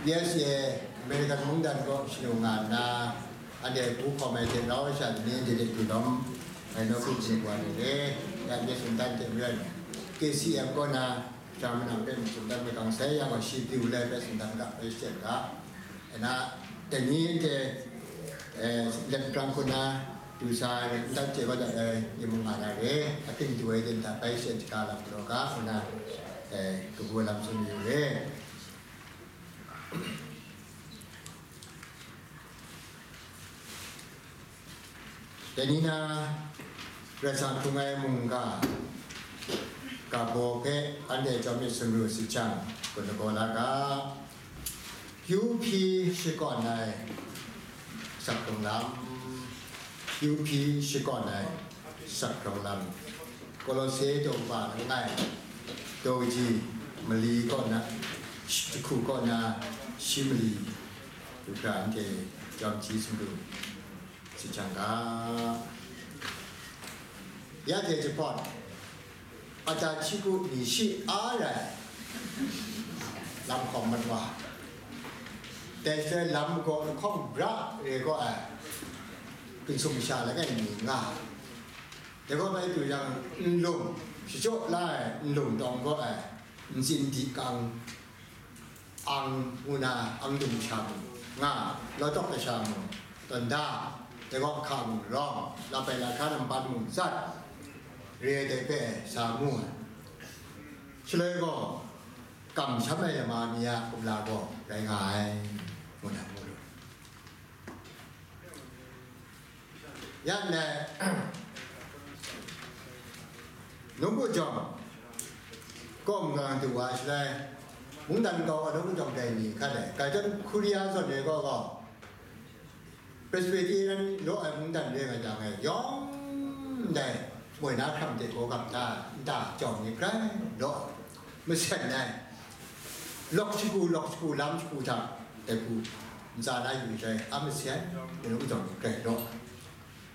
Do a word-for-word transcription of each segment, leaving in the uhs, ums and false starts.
U S A, American mungdan kaw shanu nga nna, anhte hpu hkawm ai hte rau ai sha ni de de du lawm, ngai nawku hpyi wa ni re, ya myit sumdan hte maren, K C M kaw na, German hpe myit sumdan makang sai yang gaw, shi pyi u lai hpe sumdan ga, bai shachyen ga. Nna, dai ni anhte, eh, let brang hku na, du sa ai, ntan hte gaw dat ai, yu mu nga na re, ating du ai din hta bai shachyen shaga lam galaw ga, nna, eh, kabu lam tsun yu re. Dai ni na, Karai Kasang hkrung ai mungga, ga baw hpe anhte chyawm myit sumru si jang, gun lagaw la ga, kyu hpyi shakawn ai sak hkrung lam, kyu hpyi shakawn ai sak hkrung lam, Kolose daw kaba langai, daw kaji mali kaw na, jahku kaw na, shi mali, du hkra anhte chyawm hpyi sumru si jang ga. Ya hte jahpawt, Ahtahtiku ni shi a rai lam hkawm mat wa, dai shaloi lam gaw lahkawng bra re gaw ai, gun sum masha langai mi nga, dai gaw bai du yang, nlung, shachyaw la ai nlung tawng gaw ai, ntsin di kang, ang ngu na, ang dung sha mung nga, law tawk kasha mung, tawn da, dai gaw hka mung rawng, lap ai lahka nampan mung tsat, re ai dai hpe sa mu ai. Shaloi gaw, kamsham ai lama mi a kumla gaw rai nga ai, ngu na mu lu. Yan dai, nawku jawng, kawm nga du wa shaloi, mungdan kau a nawku jawng dai ni hkat ai, Galatian Korea zawn re gaw gaw, Presbyterian law ai mungdan re nga jang e, yawng ndai moi na hkram de gaw gap ta, nta jawng ni grai law, masen ai, lawk shagu, lawk shagu, lam shagu hta, dai hku ntsa na yu jai, a masen, dai nawku jawng ni grai law.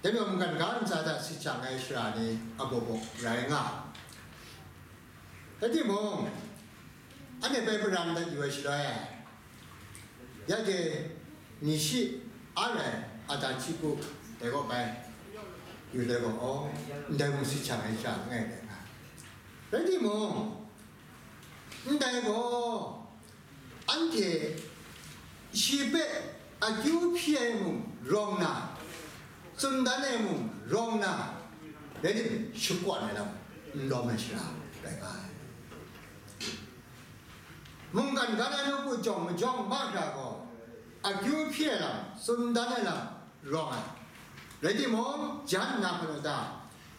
Dai majaw mungkan ga ntsa hta sit shang ai sara ni a baw baw rai nga. Rai timung, anhte bai paran dat yu ai shaloi, ya de ni shi a rai Ahtahtiku dai gaw bai yu dai gaw, aw, ndai mung sit shang ai sha langai rai nga. Rai timung, ndai gaw, anhte shi hpe akyu hpyi ai mung rawng na, tsun dan ai mung rawng na, rai tim, shakawn ai lam n lawm ai sara rai nga ai. Mungkan ga na nawku jawng majawng mahkra gaw, akyu hpyi ai lam, tsun dan ai lam rawng ai. Rai timung, jan nna hpa na ta,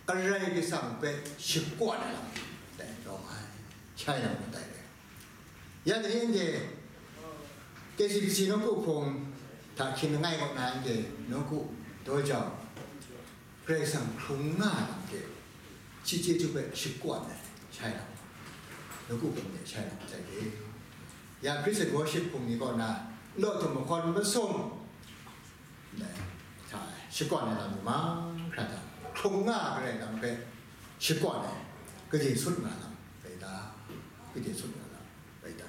Karai Kasang hpe shakawn ai lam dai rawng ai. Shai lam dai rai. Ya dai anhte K C B C nawku hpung hta hkyin langai kaw na anhte nawku daw jau, Karai Kasang hkrung nga ai lam hte, shi chyeju hpe shakawn ai, shai lam, nawku hpung de shai lam tai de. Ya Praise and Worship hpung ni kaw na, n law htum mahkawn masum, ndai hta e, shakawn ai lam ni mahkra hta, hkrung nga ai Karai lam hpe shakawn ai, kade sut nga lam rai ta? Kade sut nga lam rai ta?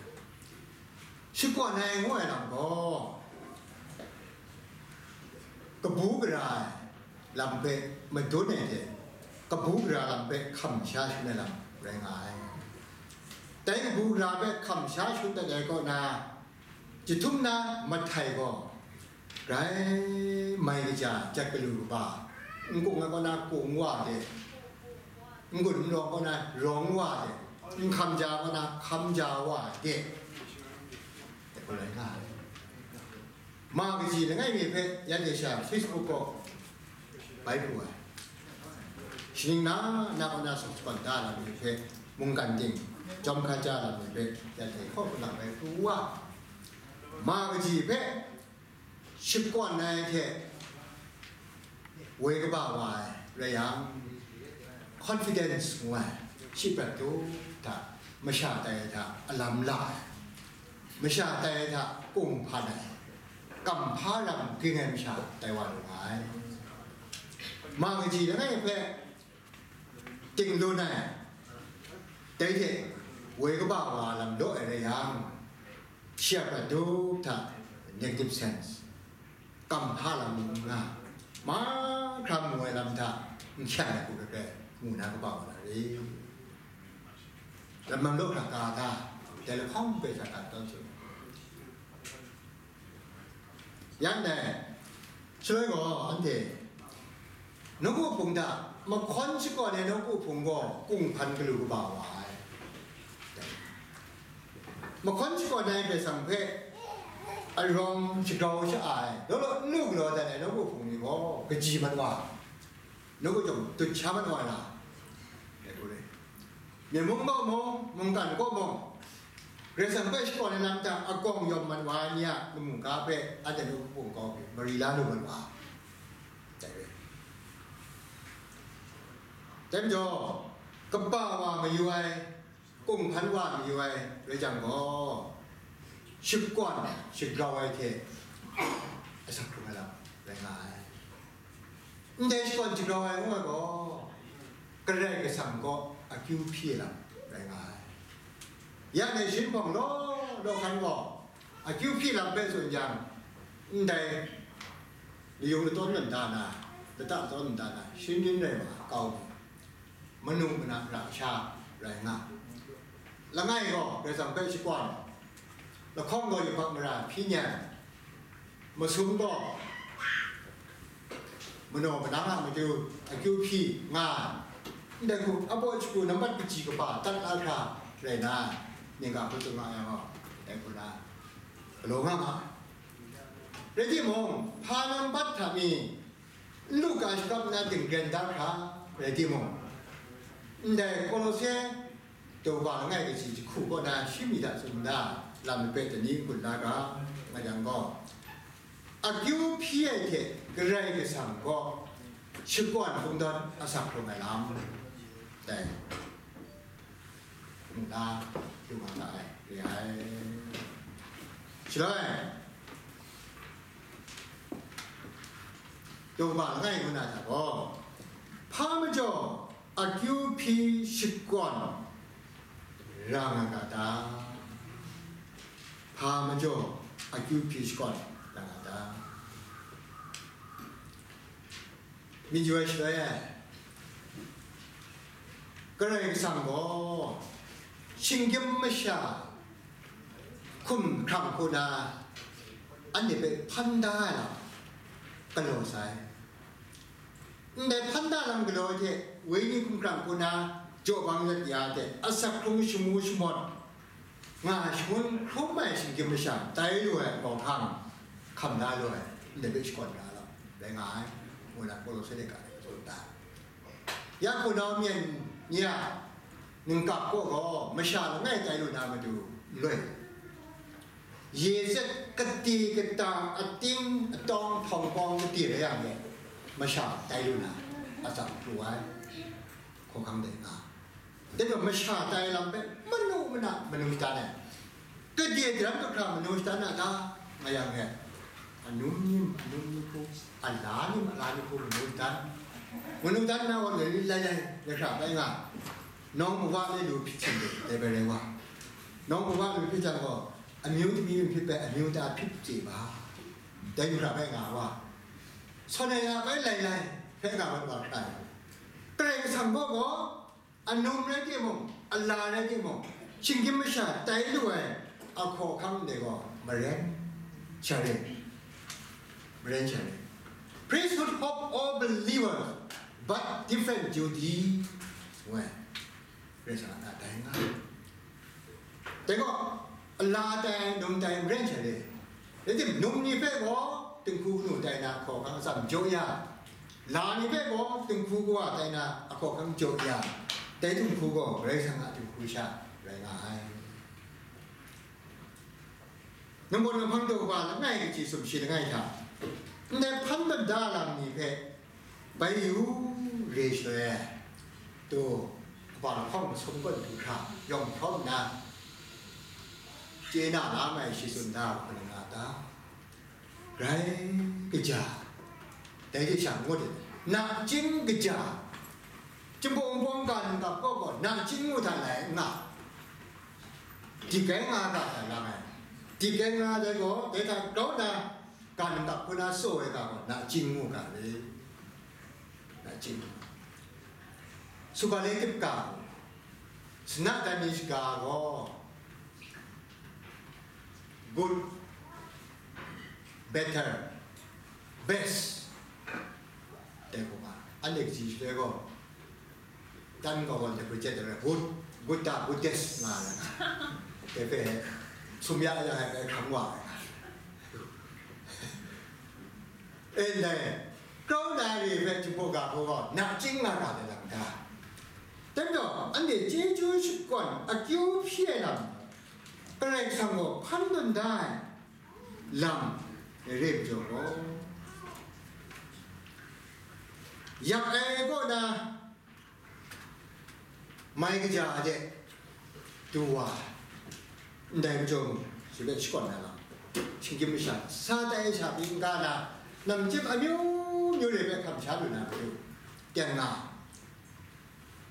Shakawn ai ngu ai lam gaw, kabu gara ai lam hpe madun ai hte, kabu gara lam hpe hkam sha shun ai lam rai nga ai. Dai kabu gara hpe hkam sha shun dat ai kaw na, jahtum na mahtai gaw, grai mai kaja jat galu kaba, n-gung ai kaw na gung wa de, n-gun n rawng kaw na rawng wa de, n hkam ja kaw na hkam ja wa de, rai nga ai. Ma kaji langai mi hpe, ya de sha Facebook gaw bai pru ai. Shaning na, na kaw na shakawn da lam ni hpe, mungkan ting, jawm hkra ja lam ni hpe, ya de hkaw kalang bai pru wa. Ma kaji hpe shakawn ai hte woi kaba wa ai rai yang, confidence ngu ai, shi prat tu hta, masha tai hta alam la ai, masha tai hta kung hpan ai, kam hpa ram ging ai masha tai wa lu nga ai. Ma kaji langai hpe ting lun ai, dai hte woi kaba wa lam law ai rai yang, Shi a prat dup hta negative sense, kam hpa lam n nga, mahkra mu ai lam hta n hkyang ai hku hkrai hkrai mu na kaba wa na re. Lam mam law hkra ka hta, dai lahkawng hpe sha ka tawn su. Yang dai, shaloi gaw anhte nawku hpung hta mahkawn shakawn ai nawku hpung gaw kunghpan galu kaba wa ai. Mahkawn shakawn ai Karai Kasang hpe arawng shagrau sha-, ai, law law n lu galaw dat ai nawku hpung ni gaw kaji mat wa, nawku chyawm dut sha mat wa na, dai hku re. Myen mung kaw mung, mungkan kaw mung, Karai Kasang hpe shakawn ai lam hta agawng yawm mat wa ai ni a lamu ga hpe anhte nawku hpung kau hpe mari la lu mat wa, dai re. Dai majaw, kaba wa mayu ai, kunghpan wa mayu ai rai jang gaw, shakawn shagrau ai hte asak hkrung ai lam rai nga ai. Ndai shakawn shagrau ai ngu ai gaw, Karai Kasang kaw akyu hpyi ai lam rai nga ai. Ya dai shin hpawng law law hkan gaw, akyu hpyi lam hpe tsun jang, ndai layung latawn mada na, lata latawn mada na, shingrin rai wa kau mi, manu mana ra sha rai nga. Langai gaw Karai Kasang hpe shakawn, lahkawng gaw yubak mara hpyi nyan, masum gaw manaw manang a matu akyu hpyi nga, ndai hku abaw shagu nambat kaji kaba dat la hkra rai na, ning ga hku tsun nga yang gaw, dai hku na galaw nga ma ai. Rai timung, hpa nambat hta mi n lu ga shakap nna tingren da hkra rai timung, ndai Kolose daw ba langai kaji jahku kaw na shi mi hta tsun da, lam mape dani gun la ga, nga yang gaw, akyu hpyi ai hte Karai Kasang kaw shakawn kungdawn asak hkrung ai lam, dai mung na, lu nga ga ai, re ai. Shaloi, daw ba langai ngu na hta gaw, hpa majaw akyu hpyi shakawn ra nga ga ta? Hpa majaw akyu hpyi shakawn ra nga ta? Myit yu ai shaloi e, Karai Kasang gaw shinggyim masha hkum hkrang hku na anhte hpe hpan da ai lam galaw sai. Ndai hpan da lam galaw hte, wenyi hkum hkrang hku na jaw bang yawt ya hte, asak hkrung shamu shamawt nga shangun hkrum ai shinggyim masha tai lu ai hkawhkam hkam da lu ai, ndai hpe shakawn ra lam rai nga ai, ngu na Kolose de ga de tsun da. Ya hpunau myen ni a ningkap kaw gaw masha langai tai lu na matu n loi. Ye zet kate kata ating atawng hpawng pawng kate rai yang e, masha tai lu na atsam pru ai hkawhkam dai nga. Dai gaw masha tai lam hpe manu mana manu shatan ai. Kade daram kahkra manu shatan a ta nga yang e, anum nim anum ni hku, ala nim ala ni hku manu shatan. Manu shatan na gaw lai lai lai hkra bai nga. Nawng mawa le lu hpyi hte dai bai rai wa. Nawng mawa lu hpyi jang gaw, amyu tami myit hpyi bai amyu ta hpyi chye ba. Dai hkra bai nga wa. Sawn ai ya bai lai lai hpe nga bai wa hkra ai. Karai Kasang gaw gaw, anum rai timung, ala rai timung, shinggyim masha tai lu ai ahkawhkam dai gaw maren sha ring, maren sha ring. Priesthood hope all believers, but different duty, ngu ai. Karai Kasang a dai nga. Dai gaw, ala tai, num tai, maren sha re. Rai tim, num ni hpe gaw, dinghku kanu tai na hkawhkam atsam jaw ya, la ni hpe gaw, dinghku kawa tai na hkawhkam jaw ya, dai dinghku gaw Karai Kasang a dinghku sha rai nga ai. Nang gaw nang hpang daw kaba langai kaji sumshi langai hta, ndai hpan mada lam ni hpe bai yu re shaloi, tu, kaba lahkawng masum gaw du hkra yawng hkawm nna, chye na la mai shi tsun da hkra nga ta? Rai kaja, dai hte sha ngut ai, nachying kaja, Chyum bawng bawng ga ningkap kaw gaw, nachying ngu hta lai n nga, dik ai nga ga hta lang ai. Dik ai nga ai gaw, dai hta grau na, ga nang hta hpun na tsaw ai ga gaw, nachying mu ga re. Nachying. Suga le tip ga, sana dan ni shaga gaw, good, better, best, dai hku nga, anhte kaji shaloi gaw, dan gaw wan de hku jet de, good, good da, goodest nga ai. Dai hpe, sum ya ya ai hpe hkam wa ai. E ndai, grau na re hpe jinghpaw ga hpaw gaw, nachying nga ga ai lam da. Dai majaw, anhte chyeju shakawn akyu hpyi ai lam, Karai Kasang gaw hpan tawn da ai lam, re majaw gaw, yak ai kaw na, mai kaja de du wa, ndai majaw mung, shi hpe shakawn na lam, shinggyim masha, sa tai sha byin ga na, namchyip amyu myu re hpe hkam sha lu na matu, teng nga.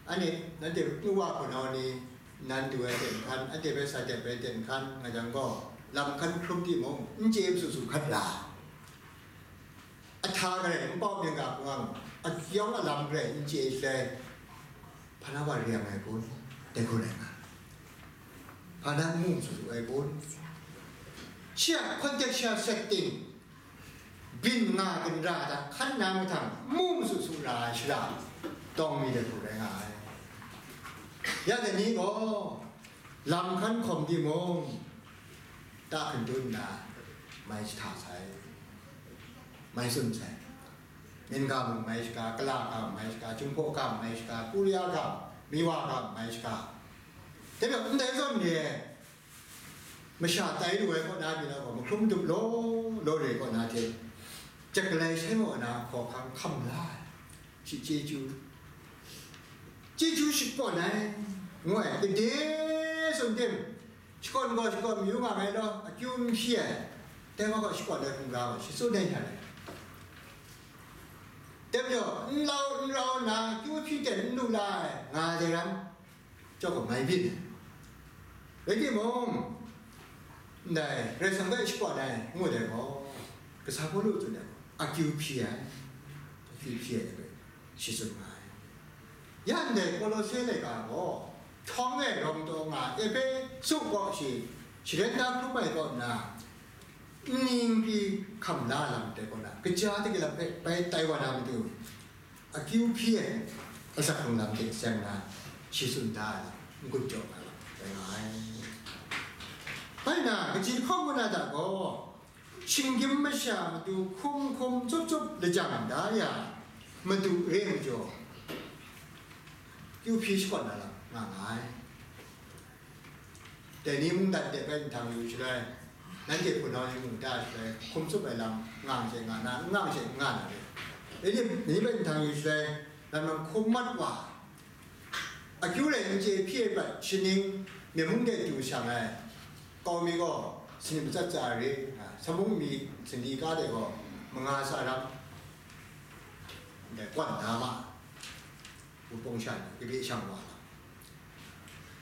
Anhte, nanhte nu wa hpunau ni, nan du ai ten hkan, anhte hpe sa tep ai ten hkan nga jang gaw, lam hkan hkrum timung, n chye su su hkat ra. Ahta garai n pau myit ga hpung, akyawng alam garai n chye shaloi, hpa na wa re yang ai kun, dai hku rai nga. Hpa na n mu su su ai kun. Shi a context, shi a setting, byin nga ginra hta hkan na mahtang, n mu su su ra ai shara, tawng mi dai hku rai nga ai. Ya dai ni gaw, lam hkan hkawm timung, ta hkandun nna, mai jahta sai, mai tsun sai. Myen ga mung mai shaga, kala ga mung mai shaga, Jinghpaw ga mung mai shaga, Korea ga, Miwa ga mung mai shaga. Dai hpe ndai zawn re ai, masha tai lu ai kaw na, byin ai gaw mahkrum dup law law re kaw na hte, Jet Galai Shaiwa na hkawhkam hkam la ai, shi chyeju, chyeju shakawn ai, ngu ai, gade tsun tim, shakawn gaw shakawn mayu nga ai law, akyu n hpyi ai, dai wa gaw shakawn ai hkungga gaw shi tsun ai hta rai. Dai majaw, n lau n rau nna, akyu hpyi ten n lu la ai, nga ai dai ram, chyawm gaw mai byin ai. Rai timung, ndai Karai Kasang hpe shakawn ai ngut ai gaw, kasa Pawlu tsun ai gaw, akyu hpyi ai, akyu hpyi ai hpe shi tsun nga ai. Ya ndai Kolose laika gaw, htawng e rawng taw nga, Ehpesu kaw shi, sharen da hkrum ai kaw nna, nni nkri hkam la lam dai kaw na, kaja de lam hpe bai tai wa na matu, akyu hpyi ai asak hkrung lam hte seng na, shi tsun da ai lam, n-gun jaw ai lam, rai nga ai. Bai na, kaji hkawng kaw na hta gaw, shinggyim masha matu hkum hkum tsup tsup lajang da ya, madu re majaw, kyu hpyi shakawn na lam nga nga ai. Dai ni mungdan de bai nhtang yu shaloi, nanhte hpunau ni mung da shaloi, hkum tsup ai lam nga hte nga na, n nga hte n nga na re. Dai ni, ni bai nhtang yu shaloi, lam lam hkum mat wa, akyu rai n chye hpyi ai prat shaning, myen mung de du shang ai, kau mi gaw sanit matsat tsa re, a, samung mi sanli ka de gaw manga sa ram, ndai kwan da ma, wunpawng sha ni, kabye shang wa lam.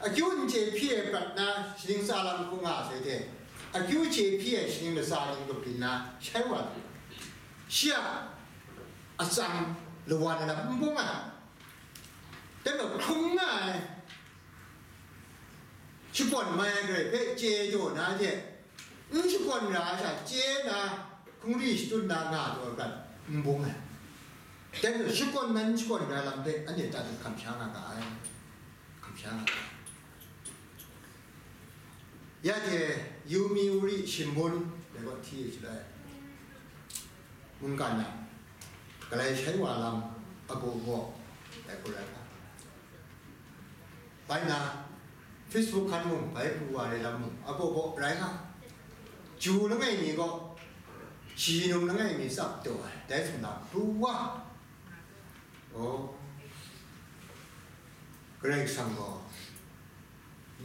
Akyu n chye hpyi ai prat na shaning tsa lam hku nga sai hte, akyu chye hpyi ai shaning latsa ning lup byin na shai wa lam. Shi a atsam lawan ai lam n bung ai. Dai majaw hkrum nga ai, shakawn mai ai Karai hpe chye jaw na hte, n shakawn ra ai sha chye na, hkungri shadun na nga taw ai prat n bung ai. Dai majaw shakawn nan shakawn ra lam hpe anhte tatut hkam sha nga ga ai, hkam sha nga ga ai. Ya hte Yomiuri Shimbun dai gaw hti shaloi, mungkan na, Galai Shaiwa lam abaw baw dai hku rai nga. Bai na, Facebook hkan mung, bai pru wa ai lam mung, abaw baw rai nga. Ju langai mi gaw, shi num langai mi tsap taw ai, dai hte na pru wa. Oh, Karai Kasang gaw,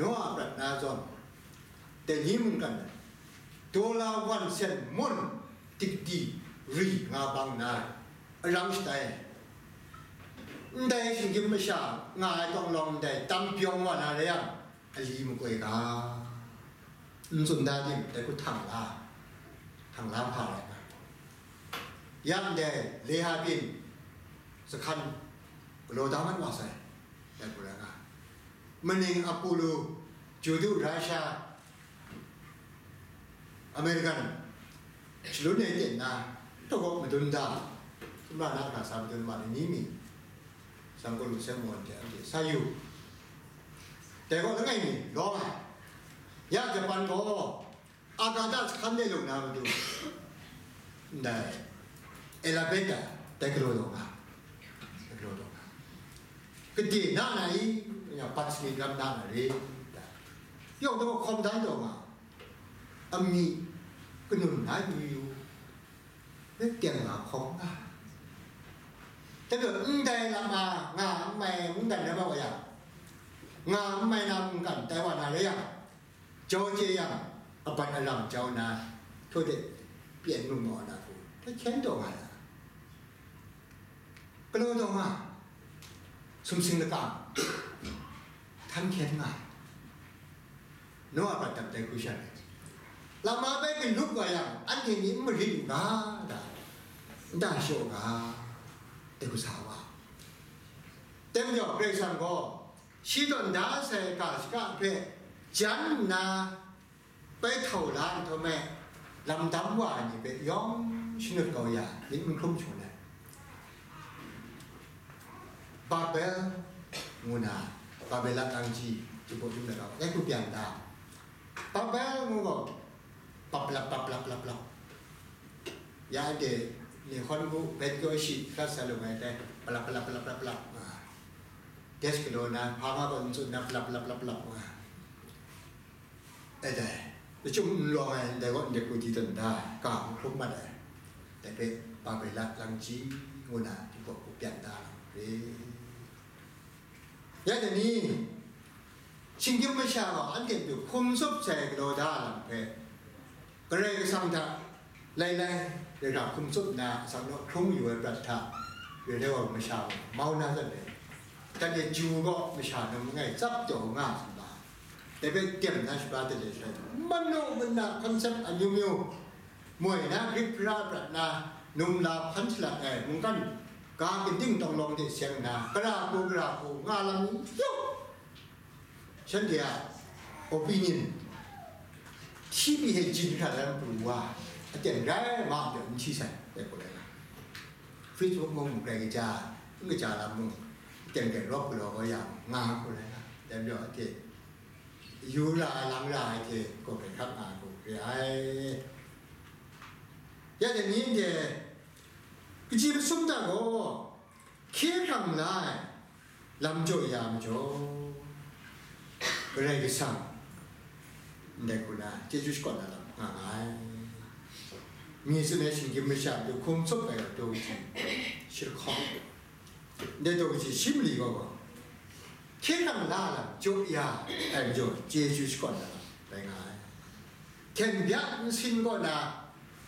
Noa a prat na zawn, dai ni mungkan na, dollar wan sen mun dik di ri nga bang na, arang shatai ai. Ndai shinggyim masha nga ai tawng lawng ndai tam byawng wa na rai yang, a li makoi ga. N tsun da ting, dai hku htan la, htan la hpa rai nga. Ya ndai Lehabin, Zahkan, galaw da mat wa sai, dai hku rai nga. Maning Apulu, Judu, Rasha, American, shalun ai ten na, tawk madun da, sumra na hkra sa madun ma ni mi, Sangkulu Sengmon hte anhte sa yu. Dai gaw langai mi lawng ai. Ya Japan gaw, Akata Zahkan de lung na matu, ndai, Elabeta, dai galaw daw nga, dai galaw daw nga. Gade na na i, ya pat sani ram na na re, da. Yawng daw hkawm dan daw nga, ami kanun na yu yu, rai teng nga hkawm nga. Dai gaw ndai lam a nga n mai mungdan rai wa yang, nga n mai na mungkan tai wa na re yang, jau chye yang, abat alam jau na, htaw de pyen lu maw na hku, hkyen taw nga ya. Galaw taw nga, sumsing lakang, htan hkyen nga, naw a bat dap dai hku sha rai. Lama bai galup wa yang, anhte ni n marit u ga, da, n da shaw ga, dai hku sa wa. Dai majaw, Karai Kasang gaw, shi tawn da sai ga shaka hpe jan nna, bai htau la nhtawm e, lam dam wa ai ni hpe yawng shanut kau ya, myit n hkrum shangun ai. Babel ngu na, Babela tangji, jubuk jum na kau, dai hku pyan da. Babel ngu gaw, paplap, paplap, plap, plap. Ya anhte ni hkawn hku bet kyaw shi hkrat sa lu ai dai, palap, palap, palap, palap, palap, nga. Des galaw na, hpa nga gaw n tsun na, palap, palap, palap, palap, nga. E dai, lachyum n lawng ai ndai gaw ndai hku di tawn da, ga n hkrum mat ai. Dai hpe Babela tangji ngu na, jubuk hku pyan da na re. Ya dai ni, shinggyim masha gaw anhte hpe hkum tsup sai galaw da lam hpe, Karai Kasang hta lailai, rai hkra hkum tsup nna, asak naw hkrung yu ai prat hta, rai rai wa masha gaw mau na zawn e, dan e ju gaw masha num langai tsap taw nga hkrum ma ai. Dai hpe dem na shaba de le sai, manu mana concept amyu myu, moi na Grik hpara prat na, num la hpan shalat ai mungkan ga ginding tawng lawng de seng nna, gara hku, gara hku nga lam ni yawng, shanhte a opinion, T B H G hkra lam pru wa, aten rai ma, aten n hti sai, dai hku rai nga. Facebook mung grai kaja, n kaja lam mung, aten grai rawp galaw kau ya, nga hku rai nga. Dai majaw, ate, yu ra ai, lang ra ai hte, gaw grai hkap nga hku re ai. Ya dai ni hte, kaji masum hta gaw, hkye hkrang la ai lam jaw ya majaw, Karai Kasang ndai hku na chyeju shakawn na lam nga nga ai. Mi tsun ai shinggyim masha matu hkum tsup ai daw kaji shi lahkawng, ndai daw kaji shi mali gaw gaw, hkye hkrang la lam jaw ya ai majaw, chyeju shakawn na lam rai nga ai. Hten byak nsin kaw na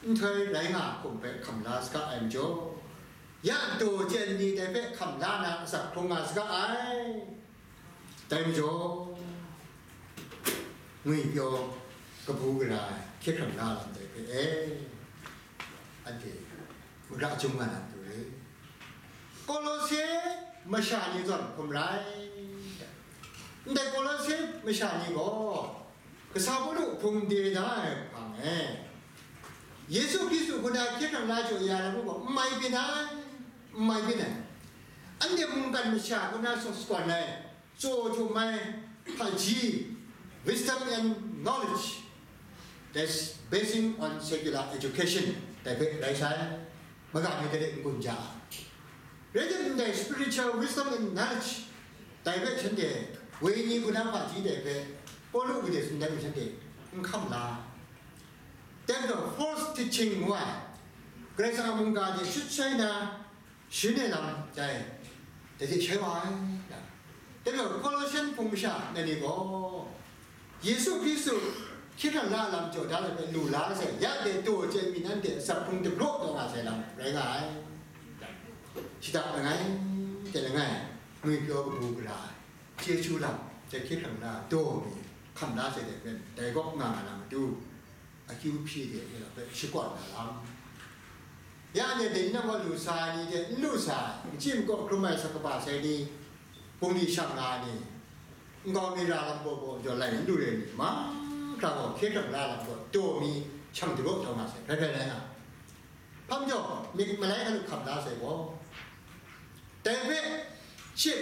nhtoi rai nga hkum hpe hkam la saga ai majaw, ya daw chyen ni dai hpe hkam la na asak hkrung nga saga ai. Dai majaw, ngwipyaw kabu gara ai hkye hkrang la lam dai hpe e, anhte magra chyum nga na matu re. Kolose masha ni zawn hkum rai. Ndai Kolose masha ni gaw, Kasa Pawlu hpung de da ai hpang e, Yesu Hkristu hku na hkye hkrang la jaw ya ai lam gaw n mai byin ai, n mai byin ai. Anhte mungkan masha hku na sung sagawn ai, tsaw htum ai, hpaji, wisdom and knowledge, that's basing on secular education, dai hpe rai sai. Maga ni gade n-gun ja ai. Rai timung, dai spiritual wisdom and knowledge, dai hpe shanhte, wenyi hku na hpaji dai hpe, Pawlu gade tsun ai hpe shanhte n hkam la. Dai majaw false teaching ngu ai, Karai Kasang a mungga de shut shai na, sharin ai lam jai, dai hte shai wa ai. Dai majaw Kolosian hpung masha na ni gaw, Yesu Hkristu hkye hkrang la lam jaw da ai hpe lu la sai, ya de daw chyen mi nanhte asak hkrung dagraw taw nga sai lam rai nga ai. Shada langai, hte langai, ngwipyaw kabu gara ai, chyeju lam, hte hkye hkrang la daw mi, hkam la sai de pen, dai kaw nga nga na matu, akyu hpyi de ni hpe shakawn na lam. Ya anhte dai ni nang gaw lu sa ai ni hte n lu sa ai, n chyi n kaw hkrum ai sa kaba sai ni, bungli shang nga ai ni, nkau mi ra lam gaw gaw jaw lai n lu re ni, mahkra gaw hkye hkrang la lam gaw taw mi shang daw taw nga sai, hkrai hkrai rai nga. Hpa majaw, myit malai hkra lu hkam la sai gaw, dai hpe shi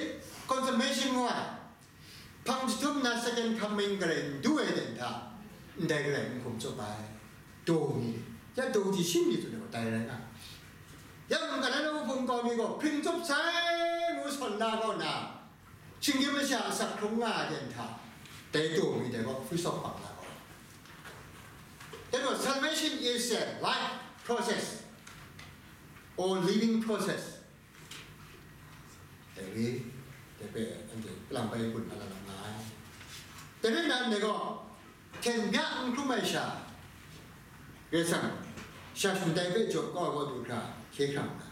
confirmation nga ai. Hpang jahtum na second coming garai n du ai ten hta, ndai garai n hkum tsup ai. Daw mi, ya daw ji shim mi tsun ai gaw dai rai nga. Ya mung Kanan hpung kau mi gaw hpring tsup sai ngu sawn na kaw na, shinggyim masha asak hkrung nga ai ten hta, dai daw mi dai gaw full stop hpang na kaw. That was, salvation is a life process or living process. Dai re, dai hpe anhte kalang bai gun ala lam nga ai. Dai re nan dai gaw, hten bya n hkrum ai sha, Karai Kasang, sha shun dai hpe jaw kau ai wa du hkra, hkye hkrang nga.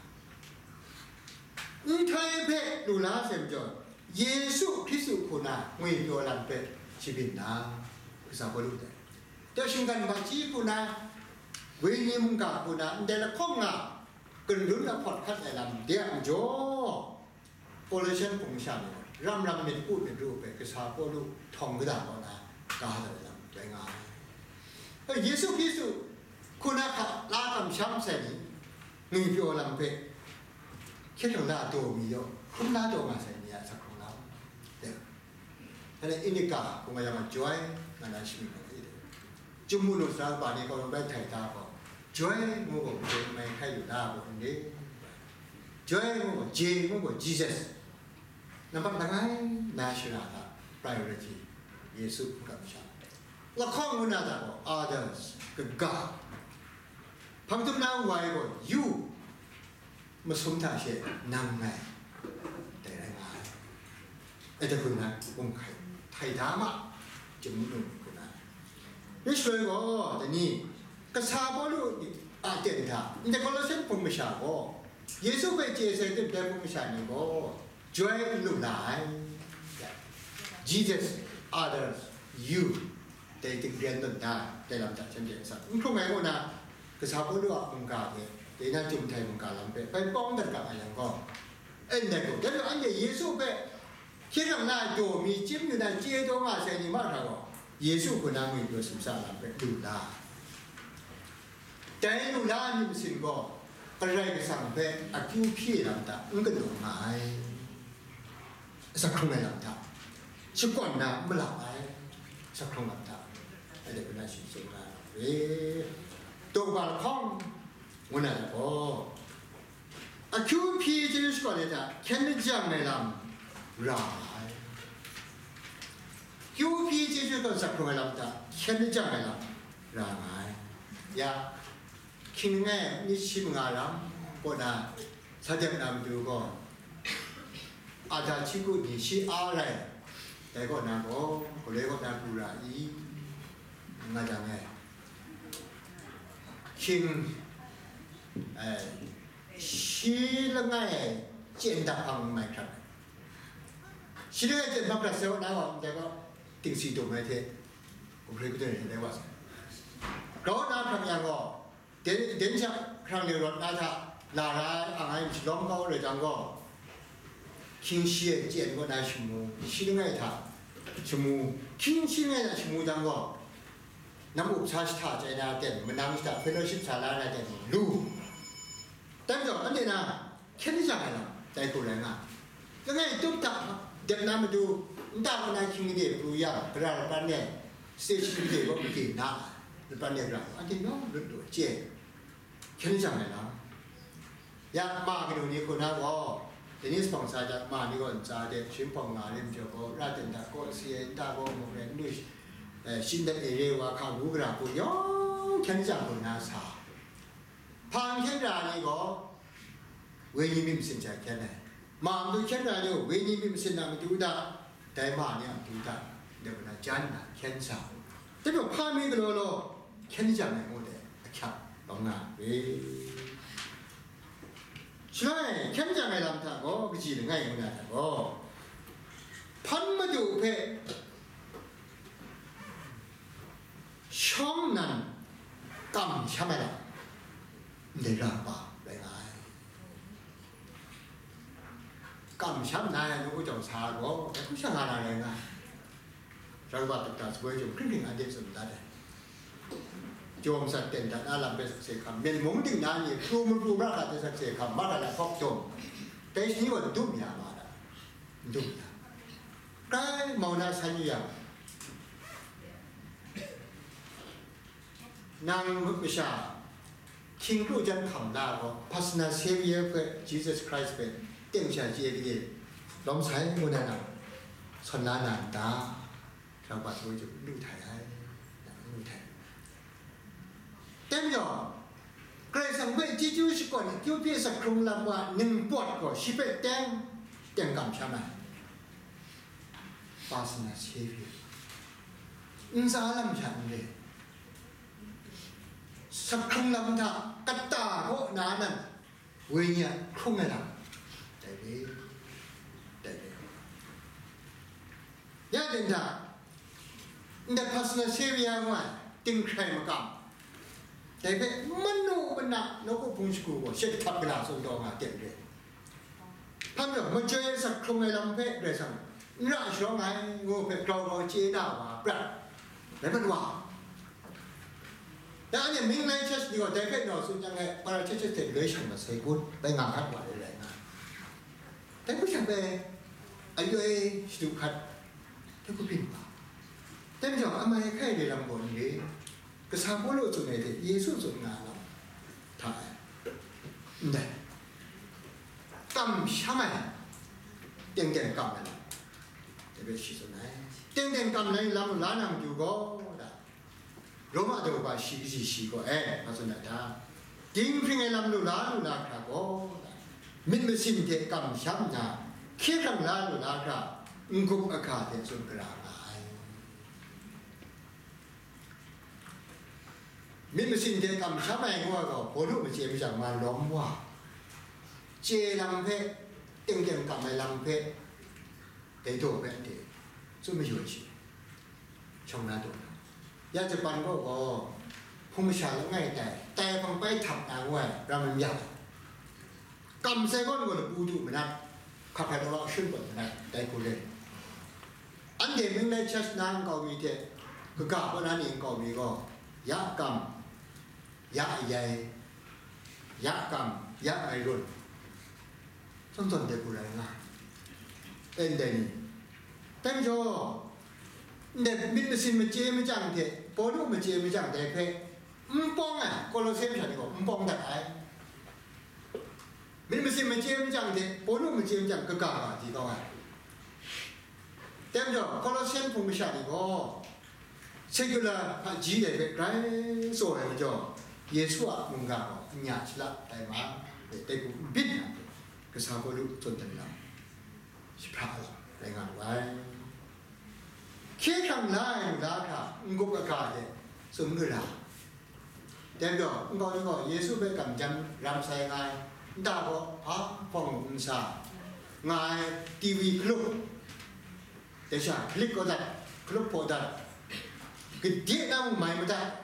Nhtoi hpe lu la sai majaw, Yesu Hkristu hku na ngwi pyaw lam hpe shabyin na, kasa Pawlu dai. Dai shinggan hpaji hku na, wenyi mungga hku na, ndai lahkawng nga, Gun run ahpawt hkat ai lam de a majaw, Kolosian hpung masha ni ram ram myit u myit ru hpe kasa Pawlu htawng kata kaw na ga dat ai lam rai nga ai. Yesu Hkristu hku na hka la kamsham sai ni, ngwipyaw lam hpe hkye hkrang la daw mi yaw, hkrum la daw nga sai ni a asak hkrung lam. Dai. Hkrai inika hkung nga yang a joy nga na shimying ai hte, Chyum nu sara kaba ni gaw bai htai da gaw, joy ngu gaw, joy mai hkai yu da gaw n re. Joy ngu gaw, J ngu gaw, Jesus. Nambat langai na shara hta priority, Yesu hkam sha. Lahkawng ngu na hta gaw, others, kaga. Hpang jahtum na wai gaw, you. Masum hta she nang ngai dai rai nga ai. Ai, dai hku na, kum hkai htai da ma, Chyum nu hku na. Rai shaloi gaw, dai ni, kasa Pawlu a ten hta, ndai Kolosian hpung masha gaw, Yesu hpe chye sai tut dai hpung masha ni gaw, joy n lu la ai. Jesus, others, you. Dai ting rian tawn da, dai lam hta shanhte asak n hkrung ai ngu na, kasa Pawlu a mungga hte, dai na Chyum htai mungga lam hpe bai pawng dat ga nga yang gaw, e ndai gaw, dai gaw anhte Yesu hpe hkye hkrang na ai daw mi chyim yu na chye taw nga sai ni mahkra gaw, Yesu hku na ngwipyaw sumsa lam hpe lu la. Dai lu la ai myit masin gaw, Karai Kasang hpe akyu hpyi ai lam hta n galaw nga ai. Asak hkrung ai lam hta, shakawn na n malau ai, asak hkrung lam hta, anhte hpe na shi tsun nga ai. Daw kaba lahkawng ngu na gaw, akyu hpyi chyeju shakawn ai hta hkyen lajang ai lam ra nga ai. Akyu hpyi chyeju shakawn asak hkrung ai lam hta hkyen lajang ai lam ra nga ai. Ya, hkying langai nit shi manga ram kaw na sa dep na matu gaw, Ada hti ku ni shi a rai, dai kaw na gaw, galoi kaw na pru ra i, nga jang e, hkying, eh, shi langai chyen da hpang mai hkrat, shi langai chyen hpang hkrat sai kaw na gaw, dai kaw, tingsi dum ai hte, gumhpraw kadawn ai hte dai wa sai. Grau na hkrat yang gaw, Den, den shak hkrang de rawt na hta la ra ai ang ai mashalawng kau rai jang gaw, hkying shi ai chyen kaw na shamu, shi langai hta shamu, hkying shi langai hta shamu jang gaw, nam up sa shahta chye na ten, manang shahta fellowship sa la na ten lu. Dai majaw, anhte na, hkyen lajang ai lam, dai hku rai nga. Langai tup hta dep na matu, nta kaw na hkying gade pru yang, gara laban e, station gade kaw gade na, laban e gara, anhte nawng lut lu chye, hkyen lajang ai lam. Ya, ma kanu ni hku na gaw, dai ni sa hpang sa jang, ma ni gaw ntsa de, shim hpawng nga rim jaw gaw, ra ten da kaw si ai, nta gaw mu rai, nlu shi, eh, shin dat e re wa hka ngu gara hku yawng hkyen lajang hku na sa. Hpang hkyen ra ai ni gaw, wenyi myit masin hte hkyen ai. Ma matu hkyen ra ai ni gaw, wenyi myit masin a matu hta, dai ma ni a matu hta, dai hku na jan nna hkyen sa. Dai majaw hpa mi galaw law, hkyen jang ai ngu dai, ahkyak bang nga ai. Shaloi, hkyen jang ai lam hta gaw, kaji langai ngu na hta gaw, hpan madu hpe, Htawng nan kamsham ai lam, ndai ra kaba rai nga ai. Kamsham na ai nu kau jawng sa gaw, dai hku sha nga na rai nga ai. Rau wa tuk ta sugoi jawng hkring hkring anhte tsun dat ai. Jawm sat ten dat na lam hpe sakse hkam, myen mung ting na ni pru mapru mara hta hte sakse hkam, mara la hkawk jawm, dai shani gaw n dum ya ma da, n dum ya. Grai mau na san yu yang, nang masha hkying kru jan hkam la gaw, personal Saviour hpe, Jesus Christ hpe, teng sha chye de, lawm sai ngu na nang, sawn la na n ta? Hkra bat ngu jung, n lu htai ai, n lu htai. Tem yawng, Karai Kasang hpe chyeju shakawn akyu hpyi sak hkrung lam wa ningpawt gaw shi hpe teng, teng kamsham ai. Personal Saviour. Ntsa lam sha n re. Sak hkrung lam hta kata kaw na nan, wenyi a hkrung ai lam, dai re, dai re. Ya den hta, ndai personal Saviour ngu ai, ting hkrai makam, dai hpe manu mana nawku hpung shagu gaw she kahtap kala tsun taw nga ten re. Hpa majaw, majoi sak hkrung ai lam hpe Karai Kasang n ra sharawng ai ngu hpe grau grau chye na wa prat, rai pat wa. Ya, anhte Ming Lai Church ni gaw dai hpe nau tsun yang e, para churches hte galoi shan masai kun, bai nga hkat wa ai rai nga ai. Dai hku sha bai, aloi shadu hkat, dai hku byin wa. Dai majaw, amai hkai re lam gaw n re, kasa Pawlu tsun ai hte Yesu tsun nga ai lam hta e, ndai kamsham ai, teng teng kam ai lam, dai hpe shi tsun ai. Teng teng kam ai lam la na matu gaw, da, Roma daw hpa shi kaji shi gaw, e, hpa tsun ai hta, dinghpring ai lam lu la lu la hkra gaw, da, myit masin hte kamsham nna, hkye hkrang la lu la hkra, n-gup ahka hte tsun gara nga ai. Myit masin hte kamsham ai ngu ai gaw, Pawlu machye mashang ma lawm wa, chye lam hpe, teng teng kam ai lam hpe, dai daw hpe anhte tsun mayu ai shi, shawng na daw na. Ya Japan kaw gaw, hpung masha langai tai, tai hpang pai htap na ngu ai, ram n ya ai. Kam sai gawn gaw lapu du manat, hkap hkrat awak shun pawt manat, dai hku re. Anhte Ming Lai Church na nkau mi hte kaga kaw na ni nkau mi gaw, ya kam, ya ayai, ya kam, ya ngai run, zawn zawn dai hku rai nga ai. Ndai ni, dai majaw, ndai myit masin machye machyang hte, Pawlu machye machyang dai hpe, n pawng ai, Kolose masha ni gaw n pawng dat ai. Myit masin machye machyang hte, Pawlu machye machyang kaga ga di kau ai. Dai majaw, Kolose hpung masha ni gaw, secular hpaji dai hpe grai tsaw ai majaw, Yesu a mungga gaw n ya shala tai ma, dai hku n byin ai, kasa Pawlu tsun dan lam, jahpra lam rai nga lu ai. Hkye hkrang la ai lu la hkra, n-gup aga hte tsun gara. Dai majaw, nkau ni gaw Yesu hpe kamsham ram sai nga ai, nta gaw hpa hpawng n sa nga ai, T V hkalup, dai sha hkalit kau dat, hkalup hpaw dat, gade na mung mai madat,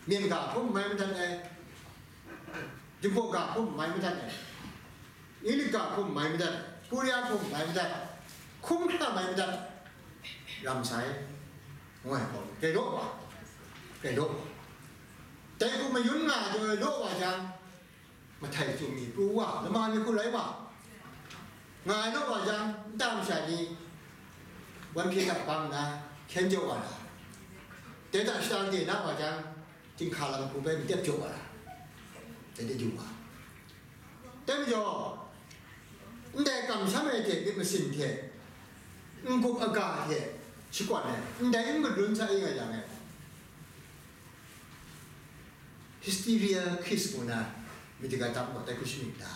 myen ga hkum mai madat ai, Jinghpaw ga hkum mai madat ai, Elit ga hkum mai madat, Korea hkum mai madat, hkum hkra mai madat, ram sai, ngu ai gaw, grai law wa, grai law wa. Dai hku mayun nga ai law wa jang, mahtai chyum mi pru wa, lama mi hku rai wa, nga ai law wa jang, nta masha ni, wan hpye hta bang nna, hkyen jaw wa ra, dai hta shata de na wa jang, Jinghka lam hku bai matep jaw wa ra, dai de du wa. Dai majaw, ndai kamsham ai hte myit masin hte, n-gup aga hte shakawt ai, ndai n madun sa ing ai yang e, hysteria kiss ngu na myit daga tam gaw dai hku shaning da.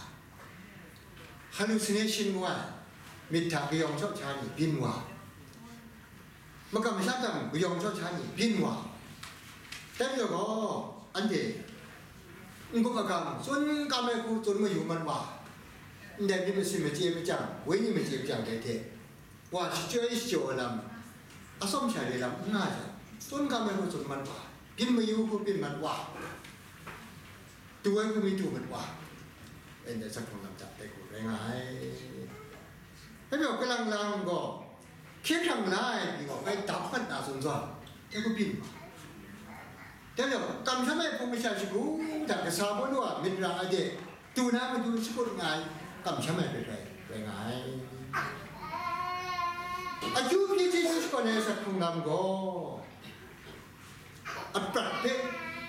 Hallucination ngu ai, myit hta kayawng shaw sha ni byin wa, makam masham hta mung kayawng shaw sha ni byin wa. Dai majaw gaw, anhte n-gup agam tsun kam ai hku tsun mayu mat wa, ndai myit masin machye machyang, wenyi machye machyang dai hte, wa shachyoi shachyaw ai lam, atsawm sha re lam n nga ai hte, tsun kam ai hku tsun mat wa. Byin mayu hku byin mat wa, tu ai hku mi tu mat wa, ndai zakhpung lam hta dai hku rai nga ai. Dai majaw, kalang lang gaw, hkye hkrang la ai pyi gaw, bai dap mat na zawn zawn, dai hku byin wa. Dai majaw, kamsham ai hpung masha shagu hta kasa Pawlu a myit ra ai de, tu na matu shakut nga ai, kamsham ai hpe rai, rai nga ai. Akyu hpyi chyeju shakawn ai zakhpung lam gaw, aprat hpe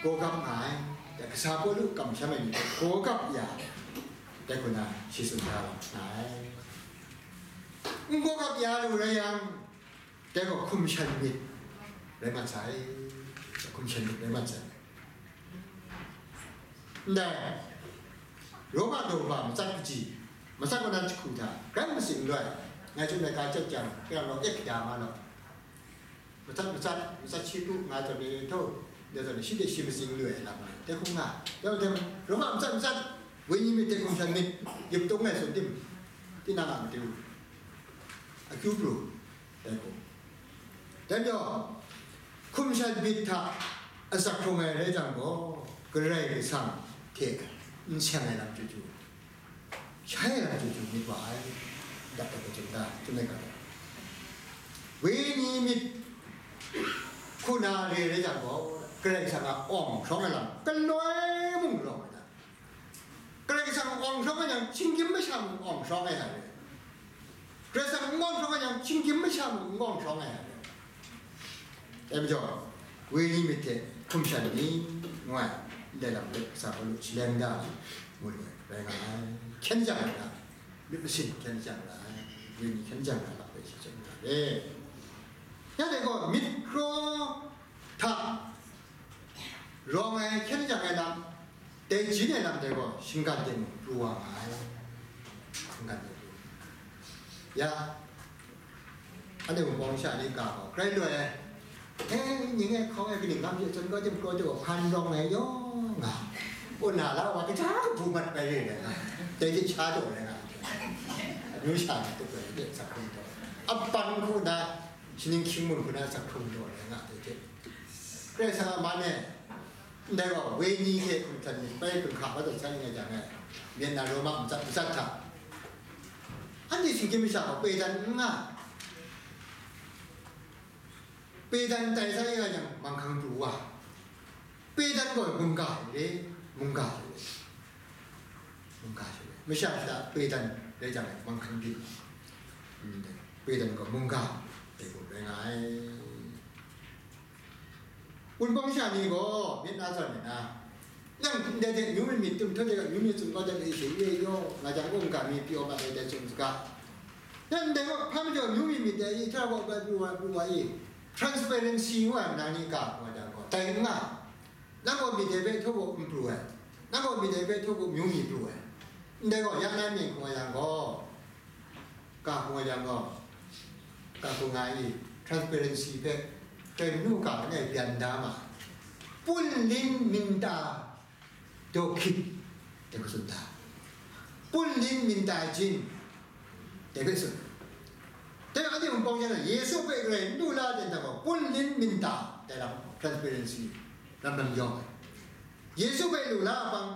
gawgap nga ai, dai kasa Pawlu kamsham ai ni hpe gawgap ya, dai hku na shi tsun da nga ai. N gawgap ya lu rai yang, dai gaw hkum shan myit rai mat sai, hkum shan myit rai mat sai. Ndai, Roma daw ba matsat kaji, matsat kaw na jahku hta, grai masing loi, ngai chyum ai ga chyet jang, kayang gaw e hkada ma law, matsat, matsat, matsat shi kru nga tawn de tho, de tawn shi de shi masing lu ai lam ai, dai hkung nga. Dai hpang, Roma matsat, matsat, wenyi myit hte hkum shan myit, yup tung ai tsun tim, tinang a matu, akyu pru, dai hkung. Dai majaw, hkum shan myit hta asak hkrung ai rai jang gaw, Karai Kasang hte n seng ai lam chyeju, shai ai lam chyeju myit wa ai, dak dak chyum da, chyum ai ga da. Wenyi myit hku na re rai jang gaw, Karai Kasang a awng hkrawng ai lam galoi mung rawng ai da. Karai Kasang awng hkrawng ai yang, shinggyim masha mung awng hkrawng ai da re. Karai Kasang n awng hkrawng ai yang, shinggyim masha mung n awng hkrawng ai da re. Dai majaw, wenyi myit hte hkum shan ni, ngu ai, ndai lam hpe kasa Pawlu shaleng da, ngu lu ai, rai nga ai. Hkyen jang ai lam, myit masin hkyen jang ai, wenyi hkyen jang ai lam hpe shi chyum nga ai. Ya dai gaw, myit kraw hta rawng ai, hkyen jang ai lam, dai jin ai lam dai gaw, shinggan de mung pru wa nga ai, shinggan de pru. Ya, anhte wunpawng sha ni ga gaw, grai loi ai. E, ning e hkawng e kaning lam hte tsun gaw, tim kraw de gaw, hkan rawng ai yawng nga, kaw na la wa, kaja kabu mat bai re ai nga, dai hte sha taw ai nga, amyu sha ni tup ai de, zakhkrum taw, apan hku na, shaning hkying mun hku na, zakhkrum taw ai nga, dai hte. Karai Kasang a man e, ndai gaw, wenyi hte hkum shan myit bai hkrum hkra mat ai sai nga jang e, myen na Roma matsat matsat hta, anhte shinggyim masha gaw pedan n nga, pedan tai sai nga jang, manghkang pru wa, pedan gaw mungga re, mungga re, mungga re, masha shada pedan rai jang, manghkang byin, mm, pedan gaw mungga, dai gaw rai nga ai. Wunpawng sha ni gaw myit na zawn ai na, nang ndai hte amyu myit myit tum htaw de ga, amyu myit tsun kau de ga, e she ye yaw, nga jang, mungga mi pyaw mat ai dai tsun saga. Nang ndai gaw, hpa majaw amyu myit myit ai i, hta gaw bai pru wa, pru wa i, transparency ngu ai nang ni ga, nga jang gaw, dai n nga, nang gaw myit dai hpe htaw gaw n pru ai, nang gaw myit dai hpe htaw gaw amyu mi pru ai. Ndai gaw, ya na mying hkung ai yang gaw, ga hkung ai yang gaw, ga hkung nga i, transparency hpe, dai manu ga langai byan da ma, punlin minta daw hkyit, dai hpe tsun da, punlin minta jin, dai hpe tsun. Dai anhte wunpawng yan na, Yesu hpe grai n lu la ai ten hta gaw, punlin minta, dai lam, transparency, lam lam yawng ai. Yesu hpe lu la ai pang,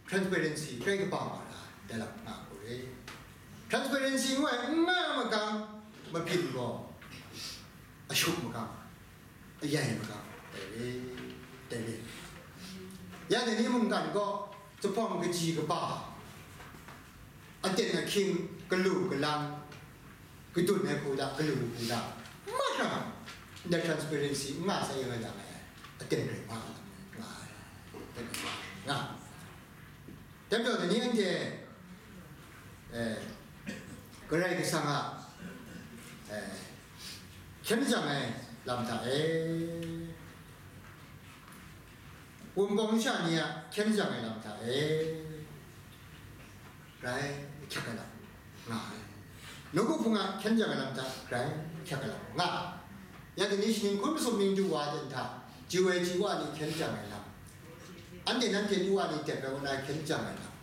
transparency grai kaba wa na, dai lam nga hku re. Transparency ngu ai n nga ai makam, mabyin gaw, ashuk makam, ayai makam, dai re, dai re. Ya dai ni mungkan gaw, zuphpawng kaji kaba, aten ahkying, galu galang, kadun ai hku da, galu hku da, mahkra, ndai transparency n nga sai nga yang ai, aten rai nga ai, nga ai, aten rai nga ai. Dai majaw, dai ni anhte, eh, Karai Kasang a, eh, hkyen jang ai lam hta e, wunpawng sha ni a hkyen jang ai lam hta e, grai hkyak ai lam nga ai. Nawku hpung a hkyen jang ai lam hta grai hkyak ai lam nga ai. Ya dai ni shaning hkun masum ning du wa ai ten hta, ji woi ji wa ni hkyen jang ai lam, anhte nanhte du wa ni dep ai wa na hkyen jang ai lam,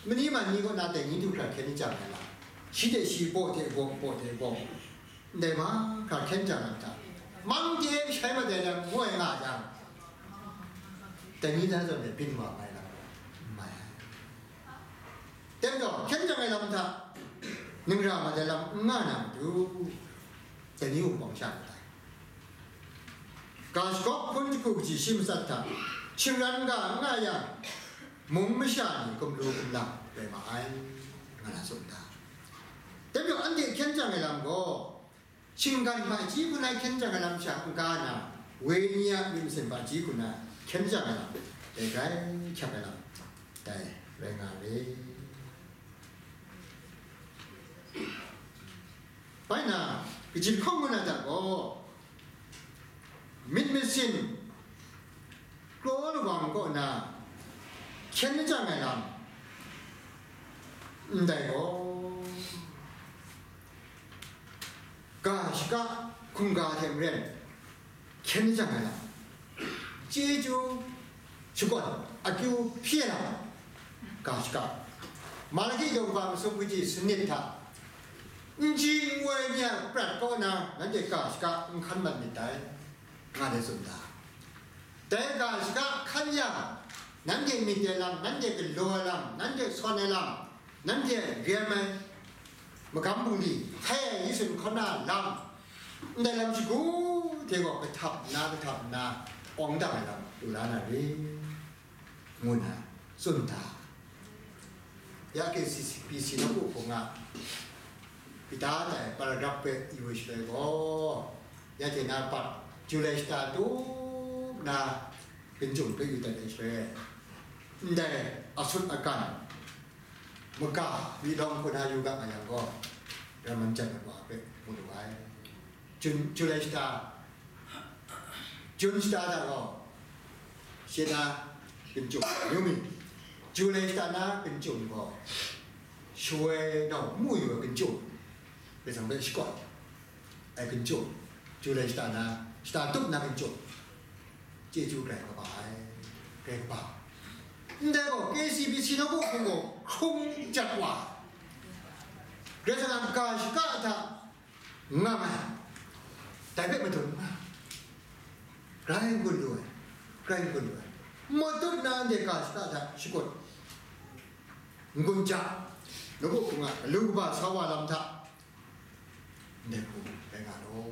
mani man ni kaw na dai ni du hkra hkyen jang ai lam, shi hte shi, baw hte baw, baw hte baw, ndai mahkra hkyen jang ai lam hta, mang de shai mat ai lam ngu ai nga jang, dai ni hta zawn e byin wa ai lam n mai ai. Dai majaw, hkyen jang ai lam hta, ning ra mat ai lam n nga na matu, dai ni wunpawng sha mat ai. Ga shagawp hpun jahku kaji shi matsat hta, shingran ga n nga yang, mung masha ni kumlu kumlang rai ma ai, nga na tsun da. Dai majaw, anhte hkyen jang ai lam gaw, shinggan hpaji hku na hkyen jang ai lam sha n-ga na, wenyi a myit masin hpaji hku na hkyen jang ai lam, dai grai hkyak ai lam, dai rai nga ai. Bai na, kaji hkawng ngut na hta gaw, myit masin kraw lawang kaw na hkyen jang ai lam, ndai gaw, ga shaka hkungga hte maren hkyen jang ai lam, chyeju shakawn akyu hpyi ai lam, ga shaka. Malaki daw kaba masum kaji sanit hta, n ji n woi ni a prat kaw na nanhte ga shaka n hkan mat myit dai, nga dai tsun da. Dai ga shaka hkan yang, nanhte myit ai lam, nanhte galaw ai lam, nanhte sawn ai lam, nanhte rem ai magam bungli, hkai ai Yesu hkawn na lam, ndai lam shagu hte gaw kahtap nna, kahtap nna, awng dang ai lam lu la na re, ngu nna tsun da. Ya K C C P C nawku hpung a Pita ndai paragraph hpe yu ai shaloi gaw, ya hte na pat, Julai shata tup na, ginjung hpe yu dat ai shaloi, ndai asut akan, maga, mi lawng hku na yu ga nga yang gaw, raman jan ai wa hpe mu lu ai. Jun, Julai shata, Jun shata hta gaw, shi na ginjung, yu mi, Julai shata na ginjung gaw, shawoi nau nmu yu ai ginjung, Karai Kasang hpe shakawn ai ginjung, Julai shata na, shata tup na ginjung, chyeju grai kaba ai, grai kaba. Ndai gaw, K C B C nawku hpung gaw hkrung jat wa, Karai Kasang a ga shaka hta nga ai, dai hpe madun nga, grai n-gun lu ai, grai n-gun lu ai, matut na ndai ga shaka hta shakut, n-gun ja, nawku hpung a galu kaba sa wa lam hta, ndai hku rai nga law.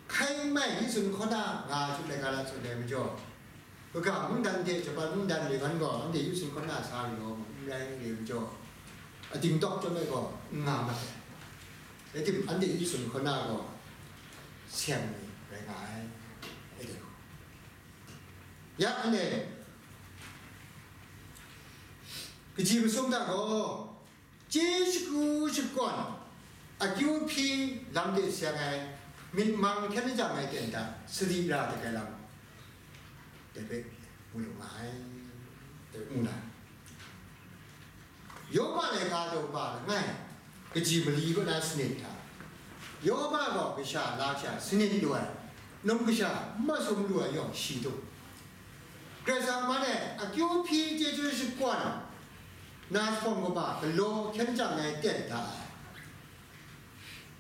Hkai n mai Yesu hkawn na nga ai hte laika la tsun ai majaw, kaga mungdan hte Japan mungdan re hkan gaw anhte Yesu hkawn na sa yu law, n rai n re majaw, ating tawk chyawm ai gaw n nga mat ai. Rai tim, anhte Yesu hkawn na gaw seng ni rai nga ai. Rai tim, ya anhte kaji masum hta gaw, chyeju shakawn, akyu hpyi lam de seng ai, myit mang hkyen jang ai ten hta sadi ra dat ai lam, dai hpe mu lu nga ai, dai mu na. Yawba laika daw ba langai, kaji mali kaw na sanit hta, Yawba gaw kasha lasha sanit lu ai, num kasha masum lu ai yawng shi dum. Karai Kasang man e akyu hpyi chyeju shakawn na, lahpawng kaba galaw hkyen jang ai ten da ai.